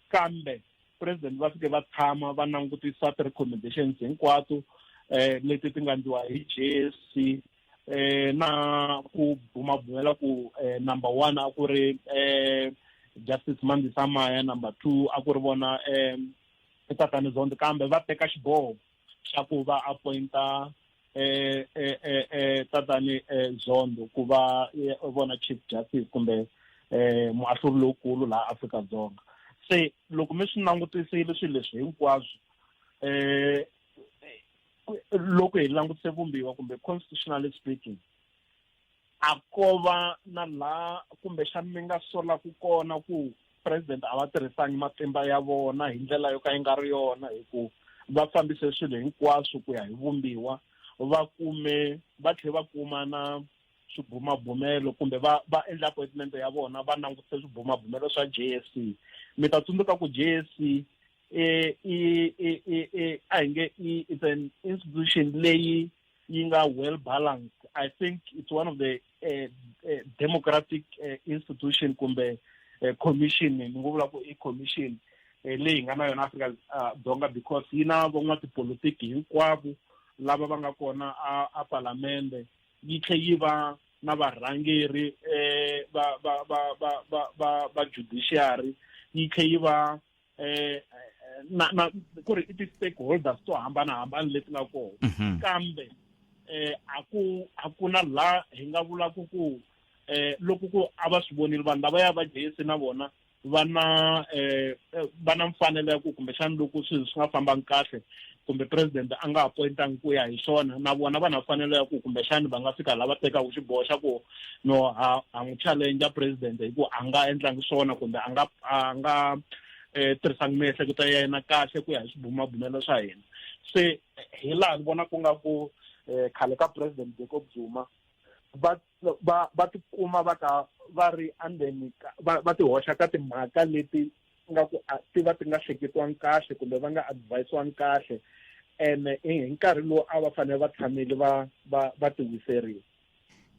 kambe president va fike va tshama va langutisa ti-recommendations hinkwato eh leti ti nga ndliwa hi JSC eh na ku bumabumela ku eh, number one a ku ri eh Justice Mandisa Maya number 2 a ku ri vona eh Tatani Zondo kambe va teka xiboho xa ku va appointa eh eh eh, eh Tatani eh, Zondo ku va eh, vona Chief Justice kumbe eh muahluri lowukulu laha Afrika-Dzonga se loko mi swi langutisile swilo leswi hinkwaswo eh loko hi langutise vumbiwa kumbe constitutionally speaking a ko va na laha kumbexana mi nga solaku kona ku president a va tirhisangi matimba ya vona hi ndlela yo ka yi nga ri yona hi ku va fambise swilo hinkwaswo ku ya hi vumbiwa va kume va tlhe va kuma na swibumabumelo kumbe va va endla appointment ya vona va langutise swibumabumelo swa JSC mi ta tsundzuka ku JSC e i i i a hi nge i it's an institution leyi yi nga well balanced i think it's one of the uh, uh, democratic uh, institution kumbe uh, commission ni ngo vula ku i commission uh, leyi nga na yona Afrika uh, Dzonga because yi na van'watipolitiki hinkwavo lava va nga kona a, a palamende yi tlhe yi va na varhangeri eh, va va va va va va va judiciary yi tlhe yi va eh na na ku ri i ti-stakeholders to hambanahambana leti nga kona mhm. kambe eh a ku a ku na laha hi nga vulaka ku eh loko ku a va swi vonile vanhu lavaya va JSC na vona va na eh va na mfanelo ya ku kumbexana loko swilo swi nga fambangi kahle kumbe president a nga appointangi ku ya hi swona na vona va na mfanelo ya ku kumbexani va nga fika la va tekaka xiboho xa ku no ha ha n'wi challenge president hi ku a nga endlangi swona kumbe a nga a nga eh, tirhisangi miehleketo ya yena kahle ku ya hi swibumabumelo swa hina se hi laha ni vona ku nga ku eh, khale ka president Jacob Zuma va va va tikuma va ka va ri endzeni va va tihoxa ka timhaka leti nga ku ti va ti nga hleketiwangi kahle kumbe va nga advisiwangi kahle ene hi nkarhi lowu a va fanele va tshamile va va va tiwiserile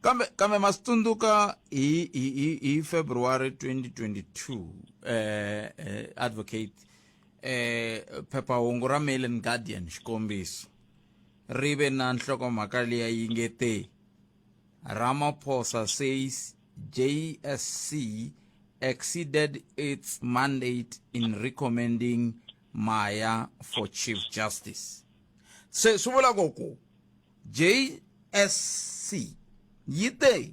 kambe kambe ma swi tsundzuka hi hi hi February 2022 eh, eh advocate eh phephahungu ra Mail and Guardian xikombiso ri ve na nhlokomhaka liya yi nge te Ramaphosa says JSC exceeded its mandate in recommending Maya for Chief Justice. Se swi vula ku ku JSC yi te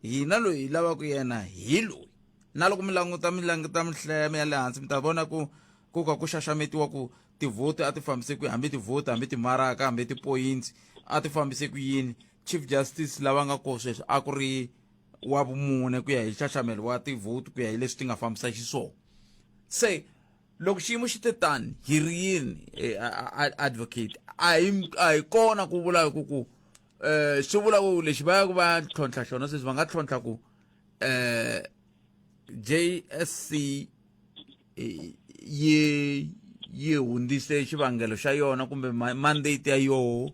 hina loyi hi lavaka yena hi loyi. Na loko mi languta mi languta mi hlaya mi ya le hansi mi ta vona ku ku ka ku xaxametiwa ku tivhoti a ti fambise ku hambi tivhoti hambi timaraka hambi tipoyintsi a ti fambise ku yini. Chief Justice lava nga koho sweswi a ku ri wa vumune ku ya hi nxaxamelo wa tivhoti ku ya hi leswi ti nga fambisa xiswona. Se loko xiyimo xi te tani hi ri yini eh, advocate a hi a hi kona ku vula ku ku eh swi vula ku lexi va ya ku va tlhontlha xona sweswi va nga tlhontlha ku eh JSC eh, yi yi hundzise xivangelo xa yona kumbe mandate ya yoho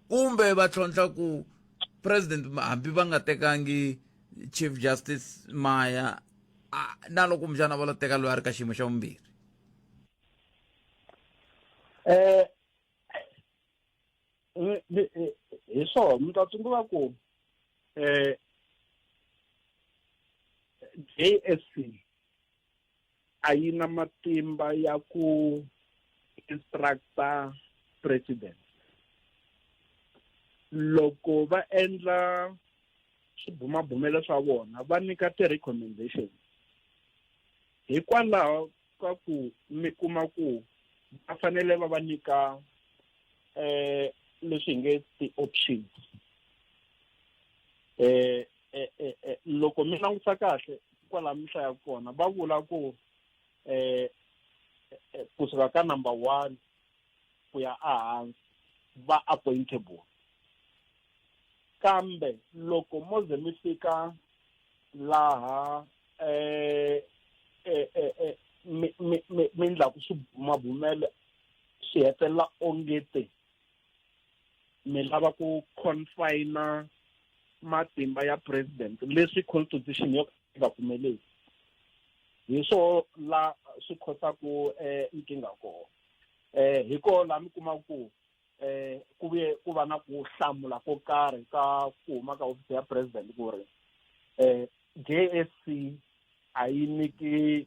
kumbe va tlhontlha ku president hambi va nga tekangi Chief Justice Maya na loko kumbexana va lo teka loyi a ri ka xiyimo xa vumbirhi. Hi swona mi ta tsundzuka ku JSC a yi na matimba ya ku instructa president. Loko va endla swibumabumelo swa vona va nyika ti-recommendations, hikwalaho ka ku mi kuma ku va fanele va va nyika leswi hi nge ti-options. Loko mi langusa kahle kwala mi hlayaka kona va vula ku kusuka ka number 1 ku ya ehansi va appointable, kambe loko mo ze mi fika laha mi endlaku swibumabumelo swi hetelela ongete mi lava ku confine matimba ya president leswi constitution yo nga pfumeleki. Hi swo la swi khosaku nkingha kona. Hi kona laha mi kumaka ku ku vuye ku va na ku hlamula ko karhi ka ku huma ka ofisi ya president ku ri JSC a yi nyiki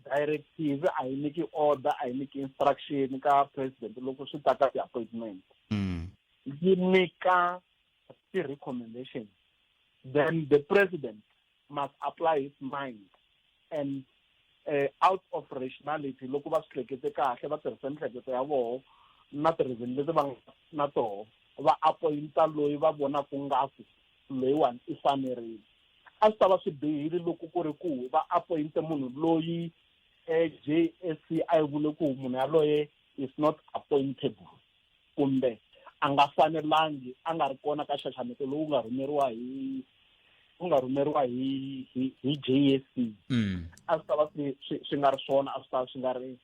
directive, a yi nyiki order, a yi nyiki instruction ka president loko swi ta ka ti-appointment. Yi nyika ti-recommendations, then the president must apply his mind and out of rationality loko va swi hlekete kahle va tirhisa miehleketo ya voho na ti-reason leti va nga na toho va appointa loyi va vonaka ngaku loyiwani i fanerile. A swi ta va swi bihile loko ku ri ku va appointe munhu loyi JSC a yi vule ku munhu yaloye is not appointable kumbe a nga fanelangi a nga ri kona ka nxaxameto lowu nga rhumeriwa hi u nga rhumeriwa hi hi hi JSC. A swi ta va swi nga ri swona, a swi ta va swi nga ri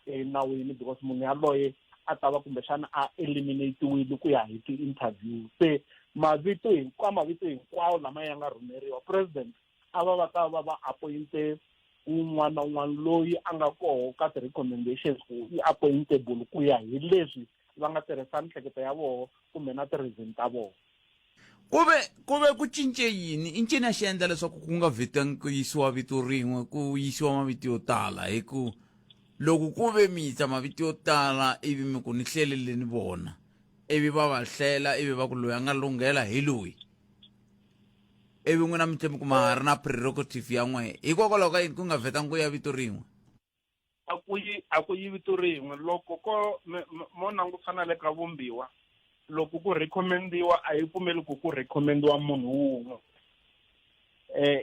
enawini because munhu yaloye a ta va kumbexana a eliminatiwile ku ya hi ti-interview. Se mavito hinkwawo mavito hinkwawo lama ya nga rhumeriwa president a va va ta va va appointe un'wana na un'wana loyi a nga koho ka ti-recommendations ku i appointable ku ya hi leswi va nga tirhisa miehleketo ya voho kumbe na ti-reason ta voho. Ku ve ku cince yini? I ncini a xi endla leswaku ku nga vhetangi ku yisiwa vito rin'we, ku yisiwa mavito yo tala? Hi ku loko ku ve mi yisa mavito yo tala ivi mi ku ni hleleleni vona, ivi va va hlela, ivi va ku loyi a nga lunghela hi loyi, ivi n'wina mi tlhe mi kuma ha ri na prerogative ya n'we, hikokwalaho ka yini ku nga vhetangi ku ya vito rin'we? A ku yi vito rin'we. Loko ko mo langusa na le ka vumbiwa, loko ku recommendiwa a yi pfumeli ku ku recommendiwa munhu wun'we.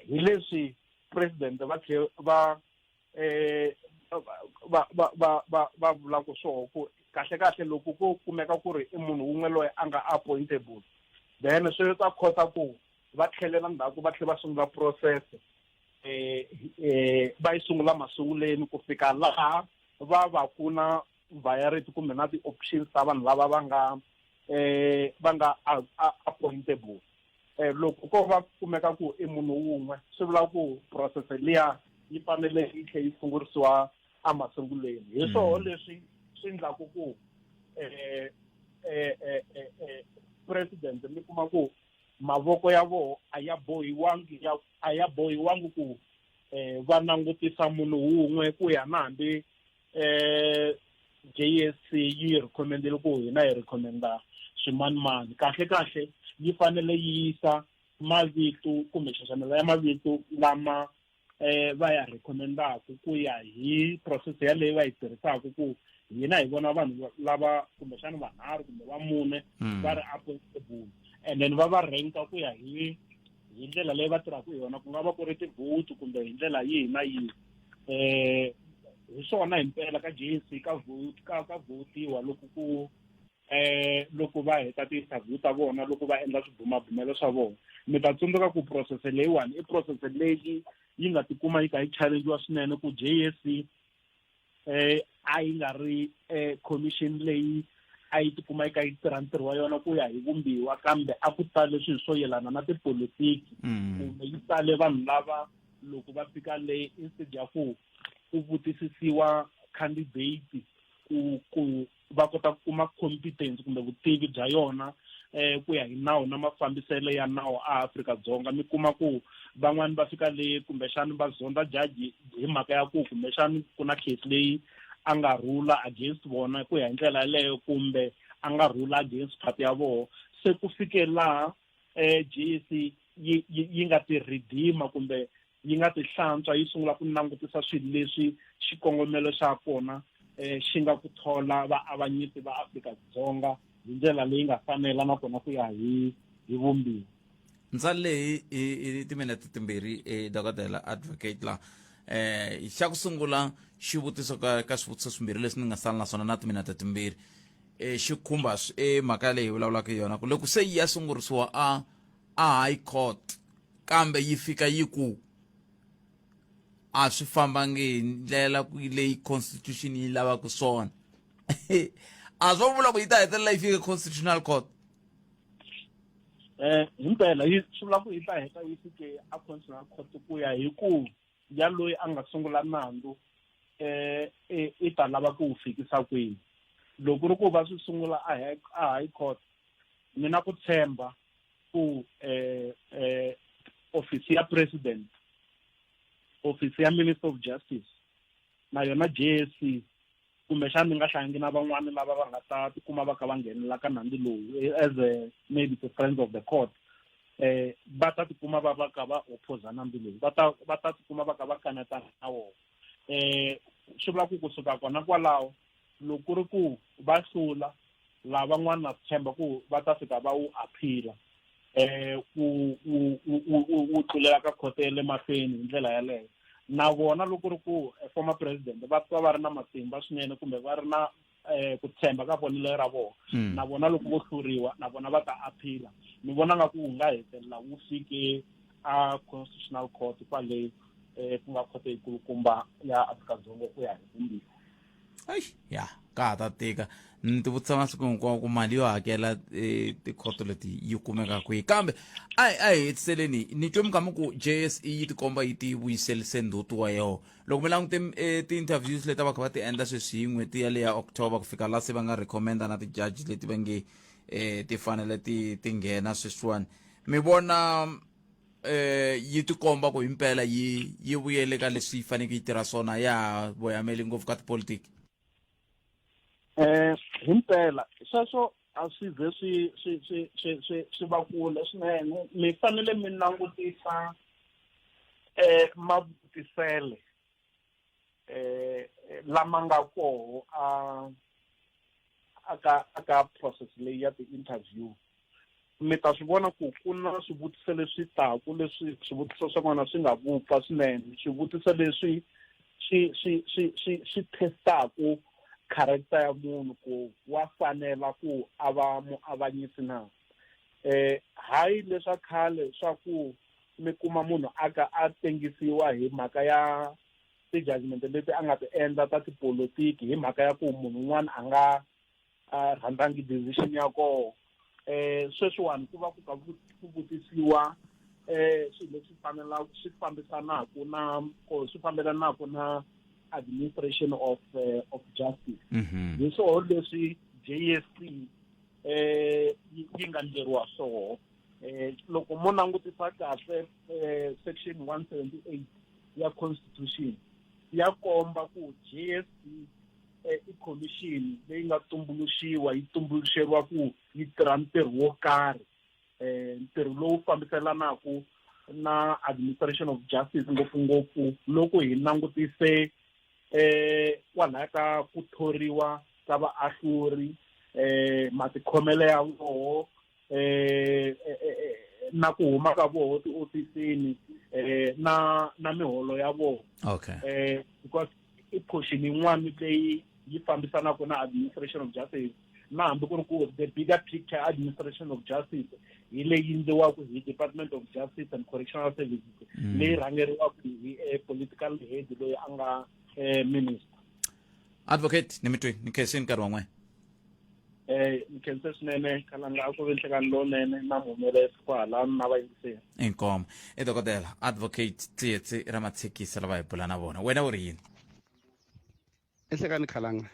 Hi leswi president va tlhe va va va va va va vulaka swoho ku kahle kahle loko ko kumeka ku ri i munhu wun'we loyi a nga appointable, then swi ta kota ku va tlhelela ndzhaku va tlhela va sungula process va yi sungula masunguleni ku fika laha va va ku na variety kumbe na ti-options ta vanhu lava va nga appointable. Loko ko va kumeka ku i munhu wun'we, swi vula ku process liya yi fanele yi tlhe yi sungurisiwa emasungulweni. Hi swoho leswi swi endlaku ku president mi kuma ku mavoko ya voho a ya bohiwangi ya a ya bohiwangi ku va langutisa munhu wun'we ku ya na hambi JSC yi recommendile ku hina hi recommenda swimanimani. Kahle kahle yi fanele yi yisa mavito kumbe nxaxamelo ya mavito lama va ya recommendaka ku ya hi process yaleyi va yi tirhisaka, ku hina hi vona vanhu lava kumbexana vanharhu kumbe va mune va ri appointable, and then va va ranka ku ya hi ndlela leyi va tirhaka hi yona, ku nga va ku ri ti-vote kumbe hi ndlela yihi na yihi. Hi swona himpela ka JSC ka vote ka votiwa loko ku loko va heta ti-interview ta vona, loko va endla swibumabumelo swa vona. Mi ta tsundzuka ku process leyiwani i process leyi yi nga tikuma yi kha yi challengiwa swinene, ku JSC a yi nga ri commission leyi a yi tikuma yi kha yi tirha ntirho wa yona ku ya hi vumbiwa, kambe a ku tale swilo swo yelana na tipolotiki, kumbe yi tale vanhu lava loko va fika le, instead ya ku ku vutisisiwa candidate ku va kota ku kuma competence kumbe vutivi bya yona ku ya hi nawu na mafambiselo ya nawu a Afrika-Dzonga. Mi kuma ku van'wani va fika le kumbexani va zonda judge hi mhaka ya ku kumbexani ku na case leyi a nga rula against vona ku ya hi ndlela yaleyo, kumbe a nga rula against party ya vona. Se ku fike laha JSC yi nga ti redeema kumbe yi nga ti hlantswa, yi sungula ku langutisa swilo leswi xikongomelo xa kona xi nga ku thola vaavanyisi va Afrika-Dzonga hi ndlela leyi nga fanela, nakona ku ya hi vumbiwa. Ndza leyi i timinete timbirhi, dokodela advocate la. Xa ku sungula xivutiso ka swivutiso swimbirhi leswi ni nga sala na swona na timinete timbirhi, xi khumba mhaka leyi hi vulavulaka yona, ku loko se yi ya sungurisiwa a high court, kambe yi fika yi ku a swi fambangi hi ndlela leyi constitution yi lavaka swona, a swo vula ku yi ta hetelela yi fika constitutional court? Himpela yi swi vula ku yi ta heta yi fike a constitutional court, ku ya hi ku ya loyi a nga sungula nandzu i ta lava ku wu fikisa kwini. Loko ri ku va swi sungula a high court, ni na ku tshemba ku office ya president, office ya minister of justice, na yona JSC, kumbexana ni nga hlangi na van'wani lava va nga ta tikuma va kha va nghenelela ka nandzu lowu as a maybe the friends of the court, va ta tikuma va va kha va opposa nandzu lowu, va ta tikuma va kha va kaneta na wona. Swi vula ku kusuka kona kwalaho, loko ku ri ku va hlula lavan'wana, na tshemba ku va ta fika va wu appeala ku wu tlulela ka khoto ya le mahlweni hi ndlela yaleyo. Na vona loko ri ku former president va twa va ri na matimba swinene kumbe va ri na ku tshemba ka vonelo ra vona, na vona loko vo hluriwa, na vona va ta appeala. Ni vona nga ku wu nga hetelela wu fike a constitutional court kwale, ku nga khoto yikulukumba ya Afrika-Dzonga ku ya hi vumbiwa. Ai ya, ka ha ta tika. Ni ti vutisa masiku hinkwawo ku mali yo hakela tikhoto leti yi kumeka kwihi. Kambe a hi hetiseleni, ni twe mi kha mi ku JSE yi tikomba yi ti vuyiselise ndzhuti wa yona. Loko mi langute ti-interviews leti a va kha va ti endla sweswi hi n'hweti ya le ya October ku fika la se va nga recommenda na ti-judge leti va nge ti fanele ti nghena sweswiwani, mi vona yi tikomba ku himpela yi vuyele ka leswi yi faneke yi tirha swona, ya ha voyameli ngopfu ka tipolitiki? Himpela sweswo a swi ze swi va kule swinene. Mi fanele mi langutisa mavutisele lama nga koho a aka process leyi ya ti-interview. Mi ta swi vona ku ku na swivutiso leswi taku, leswi swivutiso swa kona swi nga vupfa swinene, swivutiso leswi swi testaku character ya munhu ku wa fanela ku a va muavanyisi na. Hayi leswa khale swa ku mi kuma munhu a ka a tengisiwa hi mhaka ya ti-judgment leti a nga ti endla ta tipolotiki, hi mhaka ya ku munhu un'wana a nga a rhandzangi decision ya koho. Sweswiwani ku va ku ka ku vutisiwa swilo leswi fanelaka swi fambisanaka na or swi fambelanaka na administration of justice. Hi swoho leswi JSC yi nga ndleriwa swoho. Loko mo langutisa kahle section 178 ya constitution ya komba ku JSC i commission leyi nga tumbuluxiwa yi tumbuluxeriwa ku yi tirha ntirho wo karhi um ntirho lowu fambiselanaku na administration of justice ngopfungopfu loko hi langutise eh kwalaya ka ku thoriwa ka vaahluri eh matikhomelo ya voho eh, eh, eh, eh na ku huma ka voho tiofisini eh na na miholo ya voho okay eh because i portion yin'wana leyi yi fambisanaka na administration of justice na hambi ku ri ku the bigger picture administration of justice hi leyi endliwaka hi department of justice and correctional services mm. leyi rhangeriwaka hi eh, political head loyi a nga eh, minister advocate ni mi twi ni khensini nkarhi wa n'wina eh ni khense swinene kalanga a ku ve nhlekani lowunene na muhumelerisi kwahalano na vayingiseri inkomo i dokodela advocate tsietsi ra matshikisa lava hi bula na vona wena u ri yini Enhlekani Khalanga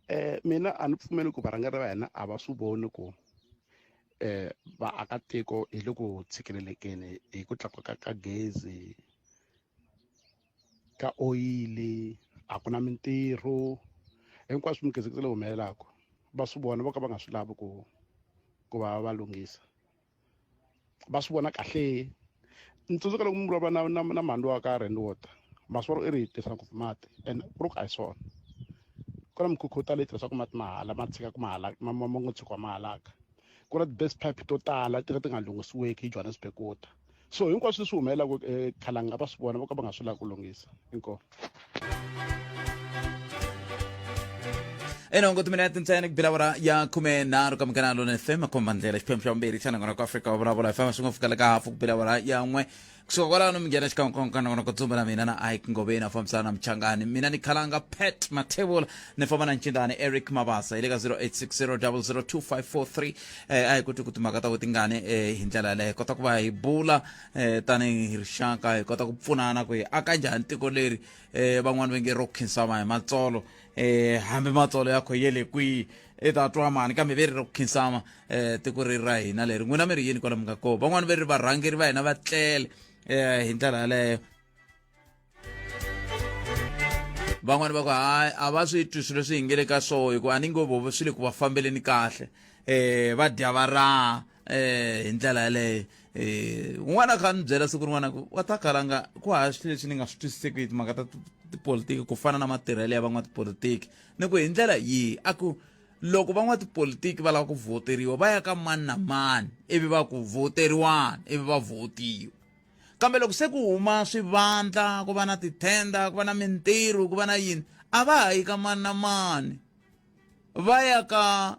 eh mina a ni pfumeli ku varhangeri va hina a va swi voni ku eh vaakatiko hi le ku tshikelelekeni hi ku tlakuka ka gezi ka oyili a ku na mintirho hinkwaswo minkezekete leyi humelelaka va swi vona vo ka va nga swi lavi ku ku va va lunghisa va swi vona kahle ni tsundzuka loko mi vulavula na na na mhani wa ka Rand Water masworo i ri hi tirhisa ngopfu mati and ku ri ku a hi swona ku na mikhukhu yo tala yi tirhisaka mati mahala ma tshikaka mahala ma ma ma ngo tshikiwa ma halaka ku na ti-best pipe to tala ti ka ti nga lunghisiweki hi Johannesburg Water so hinkwaswo leswi humelelaka khalanga va swi vona vo ka va nga swi lavi ku lunghisa inkomu Enongo timinete ntsena ku bila awara ya 13 ka Munghana Lonene FM makhomba ndlela xiphemu xa vumbirhi xa nongonoko Afrika wa vulavula FM swi ngo fika le ka hafu ku bila awara ya n'we kusuka kwalano mi nghena xikan'we ka nongonoko dzumba na mina na Ike Ngoveni a fambisana na Mchangani mina ni Khalanga Pat Mathebula ni famba na Ncindani Eric Mabasa hi le ka 0860002543 eh, a hi koti ku timhaka ta tingani eh, hi ndlela yaleyo kota ku va hi bula eh, tanihi rixaka hi kota ku pfunana ku hi aka njhani tiko leri eh, van'wani va nge ro khinsama hi matsolo eh, hambi matsolo ya kho ye le kwihi i ta twa mani kambe ve ri ro khinsama eh, tiko ri ra hina leri n'wina mi ri yini kwala mi nga kona van'wani ve ri varhangeri va hina va tlele eh, hi ndlela yaleyo van'wani va ku hayi a va swi twi swilo leswi hi nge le ka swoho hikuva a ni ngo vovo swi le ku va fambeleni kahle eh va dya va raha eh hi ndlela yaleyo eh un'wana a kha ni byela siku rin'wana ku wa ta kalanga ku hava swilo leswi ni nga swi twisiseki hi timhaka ta tipolitiki ku fana na matirhelo ya van'watipolitiki ni ku hi ndlela yihi a ku loko van'watipolitiki va lava ku vhoteriwa va ya ka mani na mani ivi va ku vhoteriwani ivi va vhotiwa kambe loko se ku huma swivandla ku va na tithenda ku va na mintirho ku va na yini a va ha yi ka mani na mani va ya ka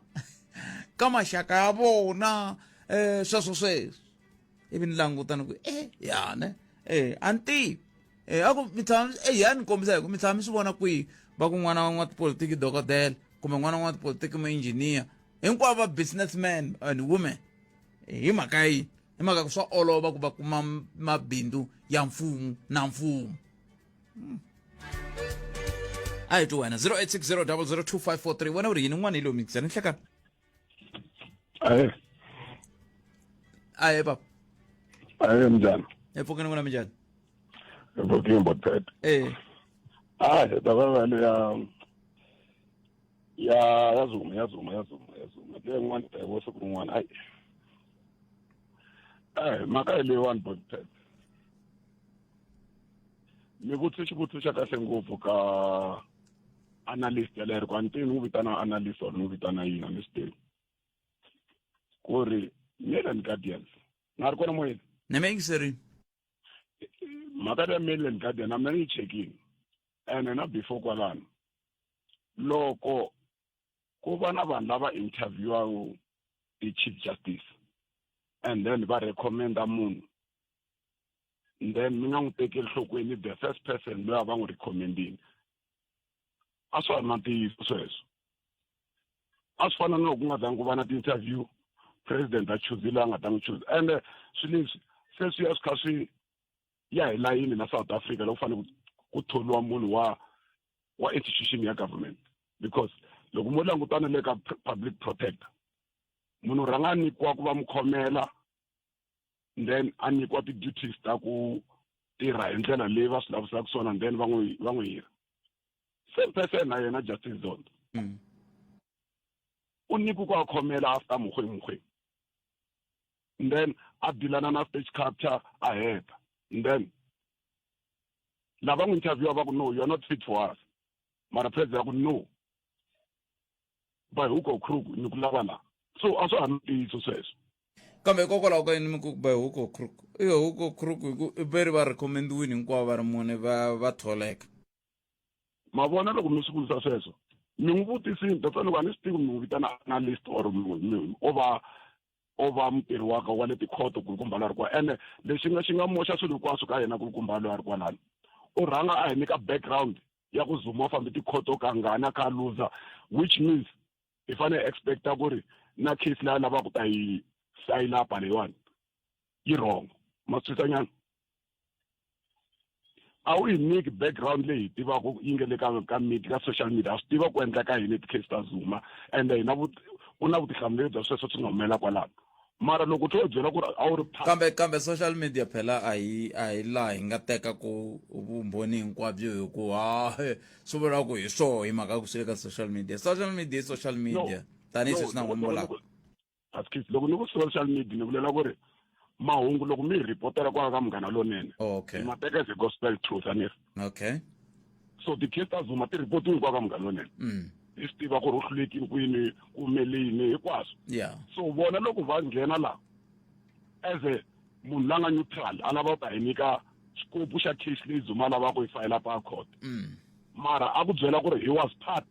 ka maxaka ya vona um sweswo sweswo ivi ni languta ni ku e yane e a ni tivi e a ku mi tshama e ya ni kombisa hi ku mi tshama mi swi vona kwihi va ku n'wana wa n'watipolitiki dokodela kumbe n'wana wa n'watipolitiki muinjiniya hinkwavo va businessman and women hi mhaka yini hi mhaka ku swa olova ku va kuma mabindzu ya mfumo na mfumo hmm. a hi twi wena 0860002543 wena u ri yini n'wana hi lowu mikisani nhlekani ahe ahe papa ahe mnjani epfukeni n'wina minjhani epfukeni botpet eh hayi taba ya ya ya zuma ya zuma ya zuma ya zuma leyin'wana ta yivo siku rin'wana ayi eh mhaka hi leyiwani botpet ni vutise xivutiso xa kahle ngopfu ka analyst yaleyo ku a ni tivi ni n'wi vitana analyst or ni n'wi vitana yini a ni swi tivi ku ri Mail and Guardians na ri kona moyeni ni mi yingiserini mhaka leya Mail and Guardian na mina ni yi chekini ene na before kwalano loko ku va na vanhu lava interviewaku ti-chief justice and then va recommenda munhu then mi nga n'wi tekeli nhlokweni the first person loyi a va n'wi recommendini a swa ha ri na ntiyiso sweswo a swi fana na loko ku nga zangi ku va na ti-interview president a chuzile a nga ta n'wi chuza ende swilo leswi se swi ya swi kha swi ya hi layini na South Africa loko fanele ku thoriwa munhu wa wa institution ya government because loko mo langutana le ka public protector munhu rhanga a nyikiwa ku va mu khomela then a nyikiwa ti-duties ta ku tirha hi ndlela leyi va swi lavisaka swona then va n'wi va n'wi hira Same person na yena Justice Zondo. U nyikiwe ku a khomela after Mogoeng Mogoeng. And then a dilana na stage capture a heta. And then lava n'wi interview va ku no, you are not fit for us. Mara president ku no. By hook or crook ni ku lava la. So a swa ha ntiyiso sweswo. Kambe hikokwalaho ka yini mi ku by hook or crook? I hook or crook hi ku i veri va recommend-wini hinkwavo va ri mune va va tholeka. Ma vona loko mi swi vulisa sweswo mi n'wi vutisini, that's why loko a ni swi tivi mi n'wi vitana analyst or o va o va mutirhi wa ka wa le tikhoto kulukumba loyi a ri kwala. Ene lexi nga xi nga moxa swilo hinkwaswo ka yena kulukumba loyi a ri kwalano, u rhanga a hi nyika background ya ku Zuma u fambe tikhoto kangani a kha a luza, which means hi fanele hi expecta ku ri na case leyi a lavaka ku ta yi fayila apa leyiwani yi wrong. Ma swi twisisa nyana? A wu yi nyiki background leyi hi tivaka yi nga le ka ka media, ka social media. Ha swi tiva ku endleka yini ti-case ta Zuma, ende hina u na vutihlamuleri bya sweswo swi nga humelela kwalano. Mara loko u tlhela u byela ku ri a wu ri part Kambe social media phela a hi laha hi nga teka ku vumbhoni hinkwabyo hi ku ha swi vula ku hi swoho hi mhaka ku swi le ka social media. Social media i social media tanihi sweswi na n'wi vulaka. Askies, loko ni ku social media ni vulela ku ri mahungu loko mi hi ripotela kwala ka Munghana Lonene, hi ma teka as a gospel truth, a ni ri? So ti-case ta Zuma ti ripotiwe hinkwayo ka Munghana Lonene. Hi swi tiva ku ri u hlulekile kwini, ku humele yini, hinkwaswo. So vona loko va nghena la as a munhu la nga neutral a lava ku ta hi nyika xikopu xa case leyi Zuma a lavaka ku yi fayela pa court, mara a ku byela ku ri he was part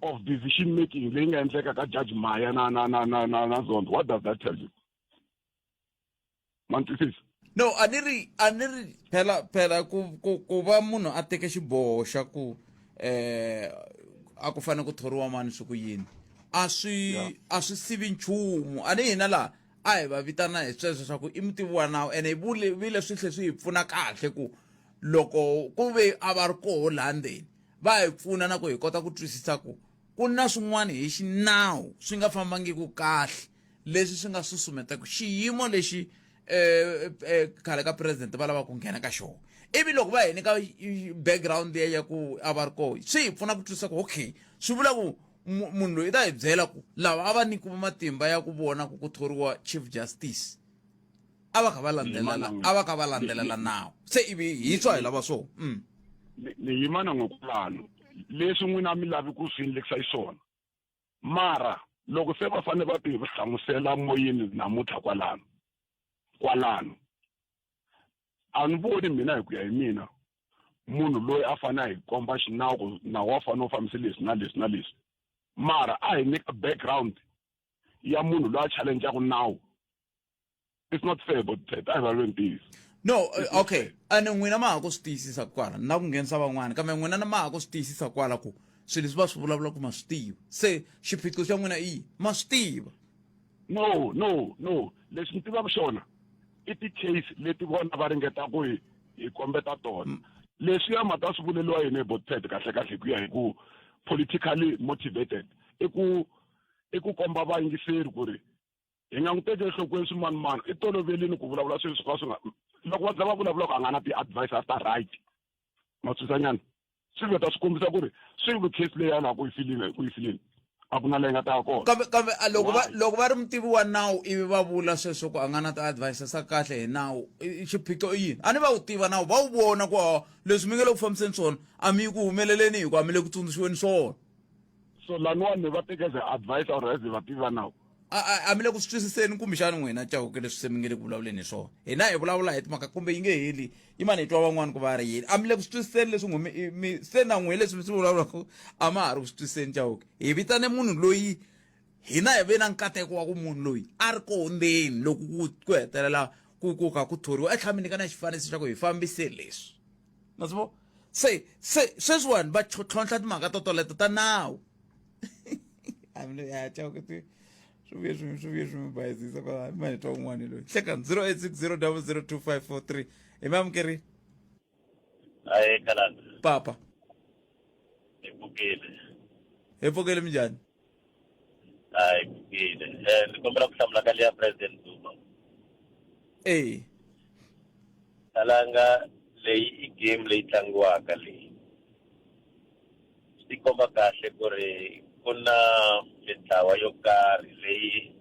of decision making leyi nga endleka ka Judge Maya na na na na na na Zondo. What does that tell you? Ma ni twisisa? No, a ni ri a ni ri phela phela ku ku ku va munhu a teke xiboho xa ku a ku fanele ku thoriwa mani swi ku yini, a swi a swi sivi nchumu. A ni hina laha a hi va vitana hi sweswo swa ku i mutivi wa nawu, ene hi vule vile swi tlhe swi hi pfuna kahle ku loko ku ve a va ri koho laha ndzeni va hi pfuna na ku hi kota ku twisisa ku ku na swin'wana hi xinawu swi nga fambangiki kahle leswi swi nga susumetaka xiyimo lexi khale ka president va lava ku nghena ka xona. Ivi loko va hi nyika background ya ya ku a va ri koho, swi hi pfuna ku twisisa ku okay, swi vula ku munhu loyi i ta hi byela ku lava a va nyikiwa matimba ya ku vona ku ku thoriwa chief justice a va kha va landzelela, a va kha va landzelela nawu, se ivi hi twa hi lava swona. Ni yima na n'we kwalano, leswi n'wina mi lavi ku swi endlekisa xiswona, mara loko se va fanele va ti hlamusela moyeni namuntlha kwalano kwalano, a ni voni mina hi ku ya hi mina munhu loyi a fanele a hi komba xinawu ku nawu wa fanele u fambise leswi na leswi na leswi, mara a hi nyika background ya munhu loyi a challenge-aku nawu. It's not fair, but a hi vulavuleni ntiyiso. No, okay, ene n'wina ma ha ku swi tiyisisa kwala na ku nghenisa van'wana, kambe n'wina ma ha ku swi tiyisisa kwala ku swilo leswi va swi vulavulaka ma swi tiva, se xiphiqo xa n'wina i yini? Ma swi tiva. No, no, no, leswi ni tivaka xona i ti-case leti vona va ringetaka ku hi hi kombeta tona. Leswiya ma ta swi vuleliwa yini hi Botpet kahle kahle, hi ku ya hi ku politically motivated, i ku komba vayingiseri ku ri hi nga n'wi teki enhlokweni swimanimani, i tolovelini ku vulavula swilo swo ka swi nga, loko va za va vulavula ku a nga na ti-advisor ta right, ma twisanyana, swi vheta swi kombisa ku ri swi ku case leyi a lava ku yi filini, ku yi filini a ku na leyi nga ta ya kona. Kambe a loko va, loko va ri mutivi wa nawu ivi va vula sweswo ku a nga na ti-advisor ta kahle hi nawu, xiphiqo i yini? A ni va wu tiva nawu, va wu vona ku a leswi mi nga le ku fambiseni swona a mi yi ku humeleleni hi ku a mi le ku tsundzuxiweni swona. So laniwani ni va teka as a advisor or as vativi va nawu? A mi le ku swi twisiseni kumbexani n'wina Chauke leswi se mi nge le ku vulavuleni hi swona. Hina hi vulavula hi timhaka kumbe yi nge heli, yi mani hi twa van'wani ku va ri yini. A mi le ku swi twisiseni leswi n'we mi, mi se na n'we leswi mi swi vulavulaka a ma ha ri ku swi twisiseni Chauke. Hi vitane munhu loyi hina hi ve na nkateko wa ku munhu loyi a ri koho ndzeni loko ku hetelela ku kha ku thoriwa, a tlhela mi nyika na xifaniso xa ku hi fambise leswi. Ma swi vona? Se, se sweswiwani va tlhontlha timhaka to toleto ta nawu. Ya Chauke ti swi vuye swi swi vuye swi mi bayizisa kwala mi twa un'wana loyi. Hlekani 0860002543 hi mi amukeri. Aye Kalanga. Papa. Hi pfukile. Hi pfukile minjhani? Hayi pfukile. Ni kombela ku hlamula ka leya President Zuma. Kalanga, leyi i game leyi tlangiwaka leyi. tikomba kahle ku ri ku na mintlawa yo karhi leyi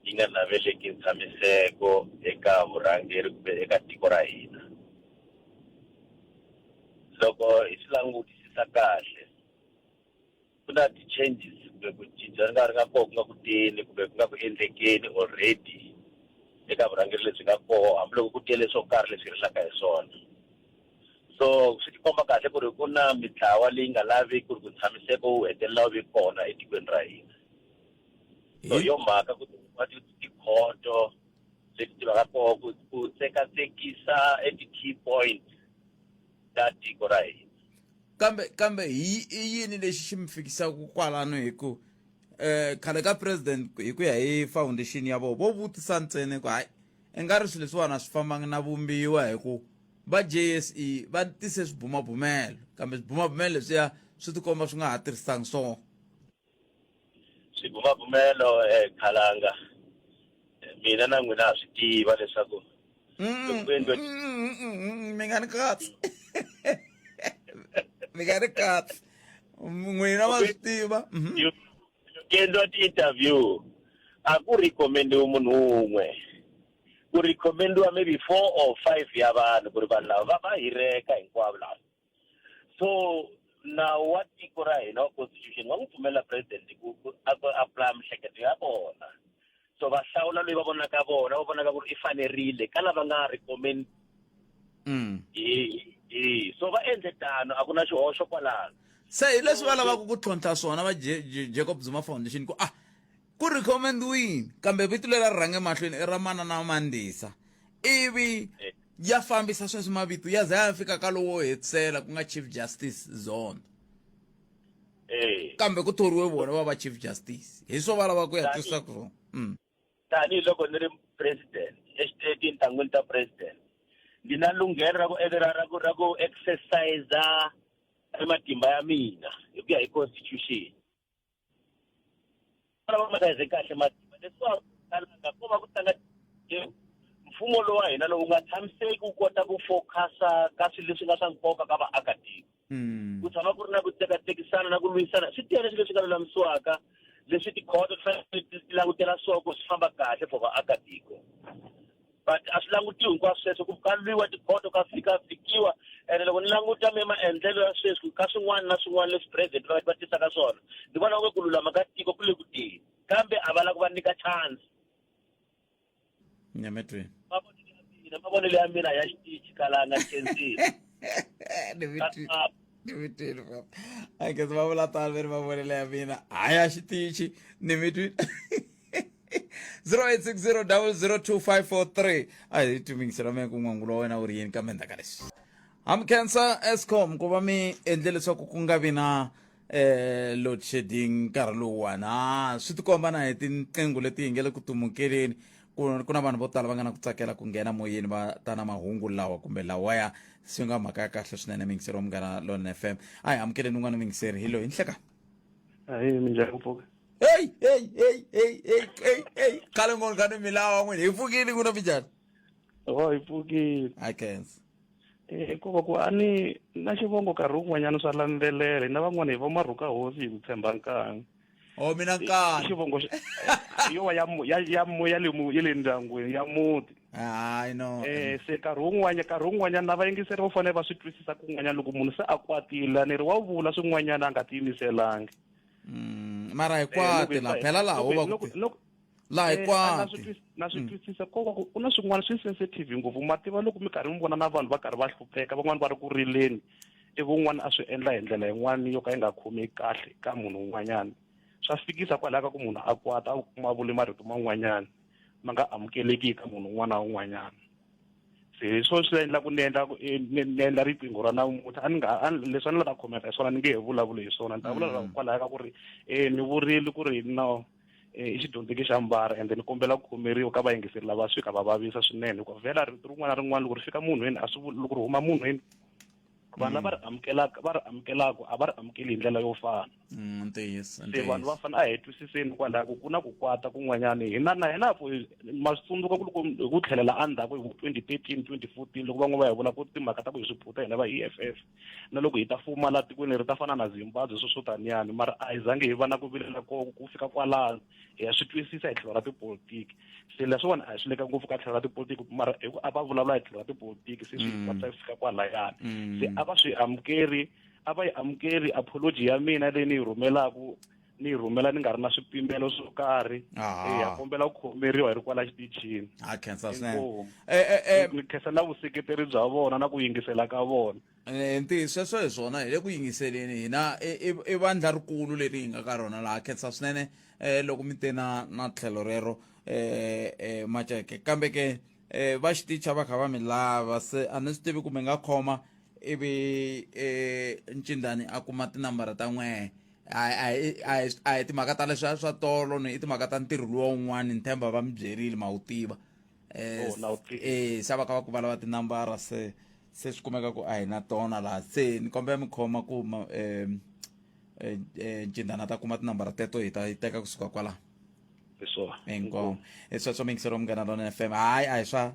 yi nga naveleki ntshamiseko eka vurhangeri kumbe eka tiko ra hina. Loko hi swi langutisisa kahle, ku na ti-changes kumbe ku cinca ri nga ri nga koho ku nga ku teni kumbe ku nga ku endlekeni already eka vurhangeri lebyi nga koho hambiloko ku tele swo karhi leswi rilaka hi swona. So swi tikomba kahle ku ri ku na mitlawa leyi nga laviki ku ri ku ntshamiseko wu hetelela wu ve kona etikweni ra hina. So yo mhaka ku va tikhoto leti ti vaka koho ku tsekatsekisa e ti-key point ta tiko ra hina. Kambe hi i yini lexi xi mi fikisaka kwalano hi ku khale ka president hi ku ya hi foundation ya vona vo vutisa ntsena ku hayi i nga ri swilo leswiwani a swi fambangi na vumbiwa hi ku va JSE va tise swibumabumelo kambe swibumabumelo leswiya swi tikomba swi nga ha tirhisangi swona. Swibumabumelo khalanga mina na n'wina ha swi tiva leswaku loko ku endliwa mi nga ni katsi mi nga ni katsi n'wina ma swi tiva. Ku endliwa ti-interview a ku recommend-iwi munhu wun'we, ku recommend-iwa maybe 4 or 5 ya vanhu ku ri vanhu lava va va hireka hinkwavo lava. So nawu wa tiko ra hina wa constitution wa n'wi pfumelela president ku a ku apply mihleketo ya vona. So va hlawula loyi va vonaka vona va vonaka ku ri i fanerile ka lava nga recommend. So va endle tano, a ku na xihoxo kwalano. Se hi leswi va lavaka ku tlhontlha swona va Jacob Zuma Foundation ku a ku recommend-wini kambe vito leri a ri rhange mahlweni i ra manana Mandisa, ivi ya fambisa sweswi mavito ya za ya fika ka lowo hetisela ku nga Chief Justice Zondo. Kambe ku thoriwe vona va va Chief Justice, hi swo va lava ku ya twisisa ku swona. Tanihi loko ni ri president etintangwini ta president, ndzi na lunghelo ra ku ra ku ra ku exercise matimba ya mina hi ku ya hi constitution. Lava ma hlayise kahle matimba leswiwa talanga ko va ku tlanga mfumo lowu wa hina lowu nga tshamiseki wu kota ku focusa ka swilo leswi nga swa nkoka ka vaakatiko. Ku tshama ku ri na ku tsekatsekisana na ku lwisana, swi tele swilo leswi nga lulamisiwaka leswi tikhoto ti fanele ti langutela swona ku swi famba kahle for vaakatiko. But a swi langutiwi hinkwaswo sweswo, ku ka lwiwa tikhoto ka fika fikiwa. Ene loko ni languta me maendlelo ya sweswi ka swin'wana na swin'wana leswi president va tisaka swona, ni vona onge ku lulama ka tiko ku le ku teni, kambe a va lava ku va nyika chance. Nyametweni. Mavonelo ya mina ya xitichi kalanga khensile. Ni mitwini papa. A ke va vula tano ve ri mavonelo ya mina hayi ya xitichi ni mitwini. 0860002543 a hi timingisela me ku n'wangulo wa wena wu ri yini kambe ndzhaku ka leswi. Ha mi khensa Eskom ku va mi endle leswaku ku nga vi na load shedding nkarhi lowuwani. Swi tikomba na hi tinqingho leti hi nge le ku tumukeleni ku na vanhu vo tala va nga na ku tsakela ku nghena moyeni va ta na mahungu lawa kumbe lawaya, swi nga mhaka ya kahle swinene. Miyingiseri wa Munghana Lonene FM, a hi amukeleni un'wana miyingiseri hi loyi nhleka. Ahee, minjhani mpfuka? Hey, hey, hey, hey, hey, hey, hey. Khale ngoni khani milawa n'wini hi pfukile n'wina minjhani? Ho hi pfukile. I khensa. Hikuva ku a ni na xivongo nkarhi wun'wanyana swa landzelela, hina van'wana hi vo marhuka hosi hi ku tshemba nkani. Oh, mina nkani. Xivongo yo va ya ya ya ya le ya le ndyangwini ya muti. Hayi no. Se nkarhi wun'wanya nkarhi wun'wanyana na vayingiseri va fanele va swi twisisa kun'wanyana loko munhu se a kwatile ni ri wa vula swin'wanyana a nga tiyimiselangi. Mara hi kwati la phela laha wo va ku laha hi kwati. Na swi twisisa ko va ku na swin'wana swi sensitive ngopfu, ma tiva loko mi karhi mi vona na vanhu va karhi va hlupheka, van'wani va ri ku rileni, ivi un'wana a swi endla hi ndlela yin'wana yo ka yi nga khomeki kahle ka munhu un'wanyana, swa fikisa kwalaho ka ku munhu a kwata a kuma vule marito man'wanyana ma nga amukeleki ka munhu un'wana na un'wanyana. Se hi swona swi endla ku ni endla ni endla riqingho ra namuntlha, a ni nga leswi a ni la ta khomeka hi swona ni nge he vulavuli hi swona, ni ta vulavula kwalaho ka ku ri ni vurile ku ri no i xidyondzeki xa mbara, ende ni kombela ku khomeriwa ka vayingiseri lava swi ka va vavisa swinene, hikuva vhela rito rin'wana na rin'wana loko ri fika munhwini a swi loko ri huma munhwini Vanhu lava ri amukelaka va ri amukelaka a va ri amukeli hi ndlela yo fana. Ntiyiso. Se vanhu va fanele a hi twisiseni kwalaho ku ku na ku kwata kun'wanyana hina na hina ma swi tsundzuka ku loko hi ku tlhelela endzhaku hi 2013 2014 loko van'we va hi vula ku timhaka ta ku hi swi hina va EFF na loko hi ta fuma la tikweni ri ta fana na Zimbabwe swo swo taniyani mara a hi zangi hi va na ku vilela ko ku fika kwalano hi ya swi twisisa hi tlhelo ra tipolitiki. Se leswiwani a hi swi leka ngopfu ka tlhelo ra tipolitiki mara hi ku a va vulavula hi tlhelo ra tipolitiki se swi kwata fika kwalayani. Se a va swi amukeri, a va yi amukeri apology ya mina leyi ni yi rhumelaku, ni yi rhumela ni nga ri na swipimelo swo karhi. Ya kombela ku khomeriwa hi ri kwala xitichini. A khensa swinene. Inkomu. Ni khensa na vuseketeri bya vona na ku yingisela ka vona. Ntiyiso sweswo hi swona, hi le ku yingiseleni hina i vandla rikulu leri hi nga ka rona laha. Khensa swinene loko mi te na tlhelo rero Maceke, kambe ke va xiticha va kha va mi lava, se a ni swi tivi ku mi nga khoma ivi Ncindani a kuma tinambara ta n'wehe. A hi timhaka ta leswiya swa tolo ni i timhaka ta ntirho luwa wun'wani, ni themba va mi byerile ma wu tiva. Oh, na wu tiva. Se va kha va ku va lava tinambara, se swi kumeka ku a hi na tona laha, se ni kombela mi khoma ku ma Ncindana ta kuma tinambara teto hi ta yi teka kusuka kwalaho. Hi swona. Inkomu. Hi sweswo miyingiseri wa Munghana Lonene FM. Hayi a hi swa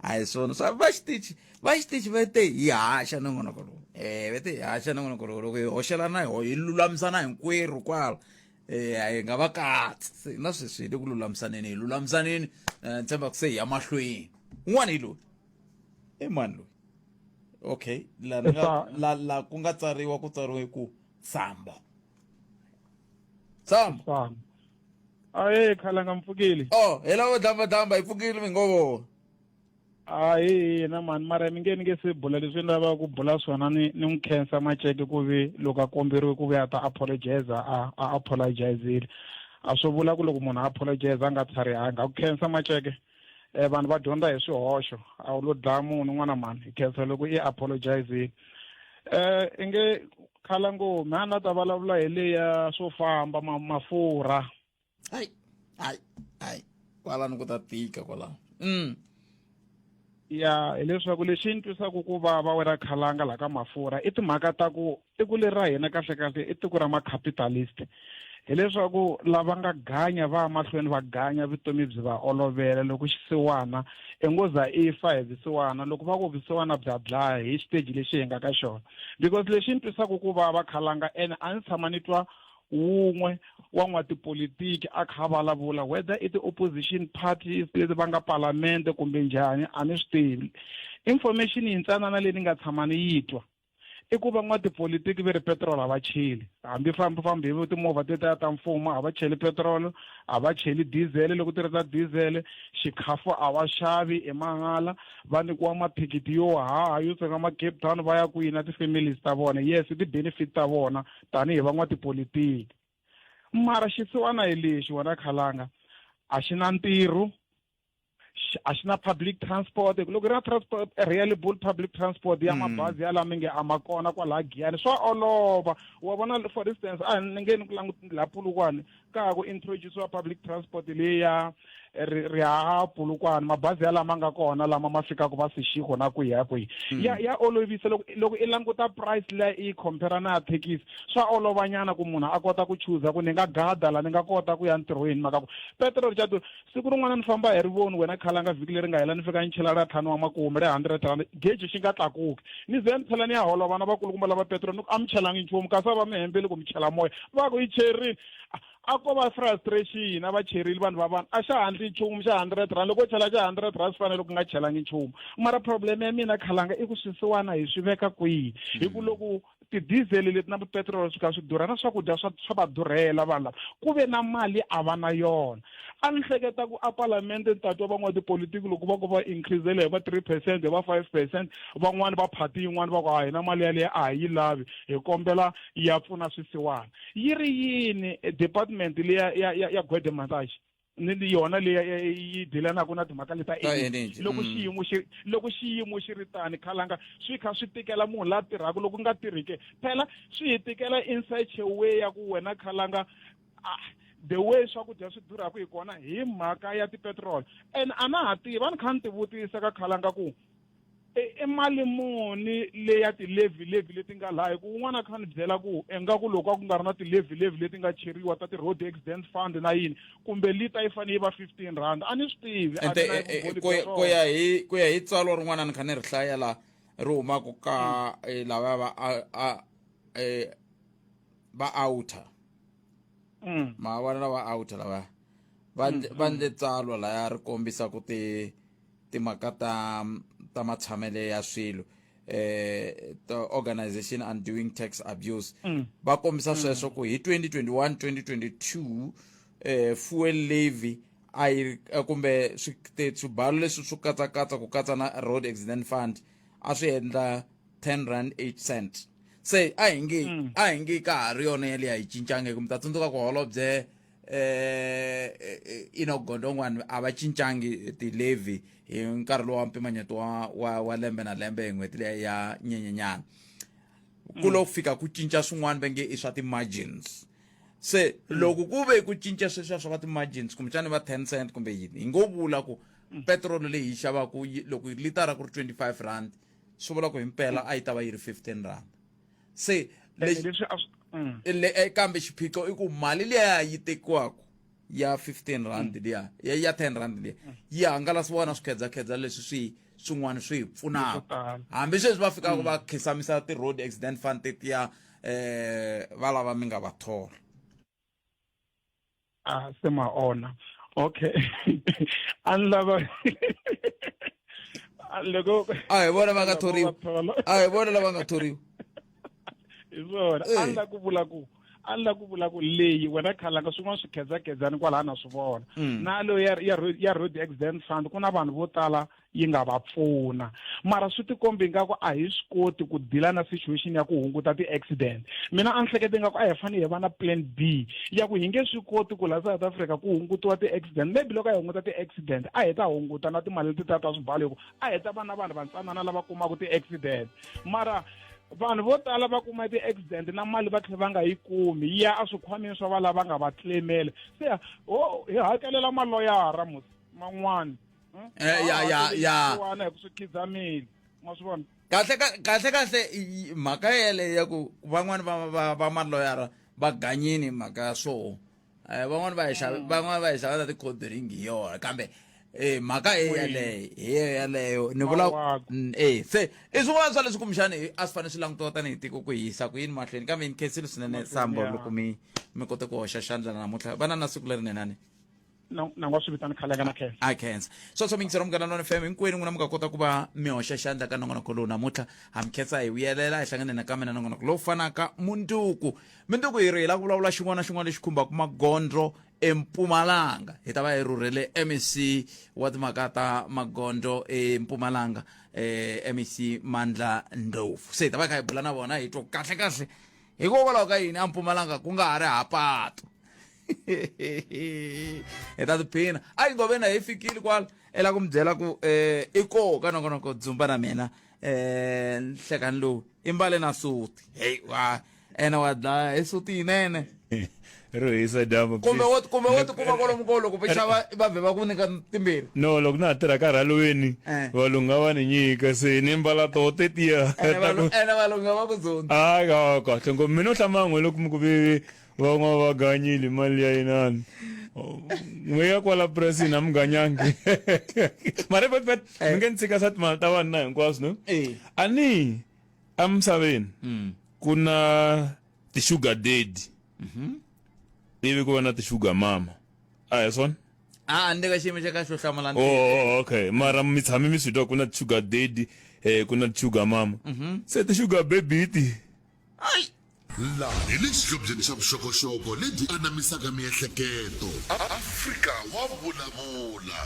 a hi swona swa va xitichi, va xitichi va te hi haxa nongonoko lowu. Va te hi haxa nongonoko lowu, loko hi hoxelana hi lulamisana hinkwerhu kwala. A hi nga va katsi. Se na sweswi hi le ku lulamisaneni, hi lulamisaneni. Ni tshemba ku se hi ya mahlweni. Un'wana hi loyi. I mani loyi? Okay, la ni nga la ku nga tsariwa ku tsariwe ku Sambo. Sambo. Sambo. Aye khalanga mpfukile. Oh, hello damba damba hi pfukile mi ngo. Ayi yena mani mara mi nge ni nge se bula leswi ni lavaka ku bula swona, ni ni n'wi khensa Maceke ku vi loko a komberiwe ku vuya ta apologize a a apologizile. A swi vula ku loko munhu a apologize a nga tlharihanga. A ku khensa Maceke. Vanhu va dyondza hi swihoxo, a wu lo dlaya munhu n'wana mhani, hi khensa loko i apologizile. I nge khala ngopfu, a na ta vulavula hi leya swo famba mafurha. Hayi, hayi, hayi, kwalano ku ta tika kwalano. Ya, hileswaku lexi ni twisaka ku vava wena khalanga laha ka mafurha i timhaka ta ku tiko leri ra hina kahle kahle i tiko ra ma-capitalist. Hileswaku lava nga ganya va ya mahlweni va ganya, vutomi byi va olovela. Loko xisiwana i ngo za i fa hi vusiwana, loko va ku vusiwana bya dlaya hi xiteji lexi hi nga ka xona. Because lexi ni twisaka ku vava khalanga, ene a ni tshama ni twa wun'we wa n'watipolitiki a kha a vulavula, whether i ti-opposition parties leti va nga palamende kumbe njhani, a ni swi tivi. Information yintsanana leyi ni nga tshama ni yi twa i ku va n'watipolitiki ve ri petrol a va cheli, hambi fambi fambi hi timovha tetiya ta mfumo a va cheli petrol, a va cheli diesel loko ti ri ta diesel, xikhafu a va xavi i mahala, va nyikiwa mathikithi yo haha yo suka ma Cape Town va ya kwihi na ti-families ta vona. Yes, i ti-benefit ta vona tanihi van'watipolitiki, mara xisiwana hi lexi wena khalanga a xi na ntirho, a xi na public transport. Loko ri na transport, reliable public transport ya mabazi ya lama nge a ma kona kwalaha Giyani, swa olova. Wa vona, for instance, a ni nge ni ku languti laha Polokwane ka ha ku introduce-iwa public transport leyi ya rihaha Polokwane, mabazi ya lama nga kona lama ma fikaka va Seshego na kwihi ya kwihi. Ya olovisa loko i languta price leyi i yi compare na ya thekisi, swa olovanyana ku munhu a kota ku chuza ku ni nga gada la ni nga kota ku ya ntirhweni. Mhaka ku petrol xa durha. Siku rin'wana ni famba hi rivoni wena khalanga vhiki leri nga hela, ni fika ni chela ra ntlhanu wa makume ra 100 rand, gauge xi nga tlakuki. Ni ze ni tlhela ni ya holova vana vakulukumba lava petrol, ni ku a mi chelangi nchumu, kasi a va mi hembeli ku mi chela moya, va ku yi cherile. A ko va frustration, a va cherile vanhu va vanhu, a xa handli nchumu xa 100 rand. Loko u chela xa 100 rand swi fanele ku nga chelangi nchumu. Mara problem ya mina khalanga i ku swisiwana hi swi veka kwihi, hi ku loko ti-diesel leti na petrol swi kha swi durha, na swakudya swa va durhela vanhu lava, ku ve na mali a va na yona. A ni hleketa ku a palamende ni tatwa van'watipolitiki loko va ku va increase-ele hi va 3%, hi va 5%, van'wani va party yin'wani va ku a hi na mali yaleyo, a hi yi lavi, hi kombela ya pfuna swisiwana. Yi ri yini department leya ya Gwede Mantashe, ni yona leyi yi dealanaka na timhaka leta energy? Loko xiyimo xi loko xiyimo xi ri tani khalanga, swi kha swi tikela munhu la tirhaka, loko nga tirhike phela swi hi tikela in such a way ya ku wena khalanga, the way swakudya swi durhaka hi kona hi mhaka ya ti-petrol. And a na ha tivi, a ni kha ni ti vutisa ka khalanga ku I mali muni leya ti-levy levy leti nga laha hi ku un'wana a kha ni byela ku ingaku loko a ku nga ri na ti-levy levy leti nga cheriwa ta ti-road accident fund na yini kumbe lita yi fanele yi va 15 rand a ni swi tivi a ende ni na eh, eh, vumbhoni ku bya ya- ku swona. ya hi ku ya hi tsalwa rin'wana ni kha ni ri hlaya la ri humaka ka eh, lavaya va a, a, eh, va outer ma vona lava outer lavaya va ndle- va ndle tsalwa laya ri kombisa ku ti timhaka ta ta matshamele ya swilo eh the organization undoing tax abuse va kombisa sweswo ku hi 2021 2022 eh fuel levy a yi kumbe swibalo leswi swo katsakatsa ku katsa na road accident fund a swi endla 10 rand 8 cent se a hi nge a hi nge ka ha ri yona yaleyo yi cincangi hi ku mi ta tsundzuka ku holobye eh Enoch Godongwana a va cincangi ti-levy hi nkarhi lowu wa mpimanyeto wa, wa, wa lembe na lembe hi n'hweti leya ya nyenyenyana ku lo fika ku cinca swin'wana va nge i swa ti-margins se loko ku ve ku cinca sweswiya swa va ti-margins kumbexani va 10 cent kumbe yini hi ngo vula ku petrol leyi hi xavaku loko litara ku ri 25 rand swi vula ku himpela a yi ta va yi ri 15 rand se leswi a le kambe xiphiqo i ku mali liya yi tekiwaka ya 15 rand liya ya ya 10 rand liya yi hangalasiwa na swikhedzakhedza leswi swi swin'wana swi hi pfunaka hambi sweswi va fikaka va khisamisa ti-road accident fund tetiya eh va lava mi nga va thola a se ma ona okay a ni lava loko a hi vona va nga thoriwa a hi vona lava nga thoriwa hi swona a ni la ku vula ku a ni la ku vula ku leyi wena khalanga swin'wana swi khedzakhedzani kwalaha na swi vona na leyo ya ya ya road accident fund ku na vanhu vo tala yi nga va pfuna mara swi tikomba ingaku a hi swi koti ku dila na situation ya ku hunguta ti-accident mina a ni hleketa ingaku a hi fanele hi va na plan B ya ku hi nge swi koti ku laha South Africa ku hungutiwa ti-accident maybe loko a hi hunguta ti-accident a hi ta hunguta na timali leti ta ta swibalo hi ku a hi ta va na vanhu vantsanana lava kumaka ti-accident mara vanhu vo tala va kuma ti-accident na mali va tlhela va nga yi kumi yi ya eswikhwameni swa va lava nga va claimela se ho hi hakelela maloyara mos man'wani Eh, ya ya ya wana hi ku swi khidzamile ma swi vona kahle kahle kahle mhaka yeleyo ya ku van'wani va va va maloyara va ganyini mhaka ya swoho eh van'wani va hi xava van'wani va hi xava na ti-cold drink hi yona kambe eh mhaka hi yaleyo hi yaleyo ni vula eh se i swin'wana swa leswi kumbexani a swi fanele swi langutiwa tanihi tiko ku hisa ku yini mahlweni kambe ni khensile swinene sambo loko mi mi kote ku hoxa xandla namuntlha va na na siku lerinene na nga swi vitana khale ka na khensa a khensa sweswo mi yingisela munghana lona fm hinkwenu n'wina mi nga kota ku va mi hoxa xandla ka nongonoko lowu namuntlha ha mi khensa hi vuyelela hi hlangane nakambe na nongonoko lowu fanaka munduku munduku hi ri hi lava ku vulavula xin'wana na xin'wana lexi khumbaka magondzo empumalanga hi ta va hi rhurhele mec wa timhaka ta magondzo empumalanga eh, mec mandla ndlovu se hi ta va hi kha hi bula na vona hi twa kahle kahle hikokwalaho ka yini empumalanga ku nga ha ri hapatu hi ta tiphina a yi ngovena hi fikile kwala i la ku mi byela ku um i koho ka nongonoko dzumba na mina um nhlekani lowu i mbale na suti heyi wa ene wa dlaya hi suti yinene ro hisa dyambu kumbe wo kumbe wo tikuma kwalomu ko loko va xava va vhe va ku nyika timbirhi no loko na ha tirha ka rhalweni Eh. valungu a va ni nyika se ni mbala toho tetiya ene ene valungu a va ku zondzi hayi kahle ngopfu mina u hlamala n'we loko mi ku vi van'wana va ganyile mali ya inani n'we ya kwala purasini a mi ganyangi mara but but mi nge ni tshika swa timali ta vanhu na hinkwaswo no a ni emisaveni ku na ti-sugar daddy ivi ku va na ti-sugar mama a hi swona a ni le ka xiyimo xa kahle xo hlamula oh, oh, okay mara mi tshame mi swi twa ku na ti-sugar daddy eh ku na ti-sugar mama se ti-sugar baby ti Laha hi le xihlobyeni xa vuxokoxoko lebyi anamisaka miehleketo. Afrika wa vulavula.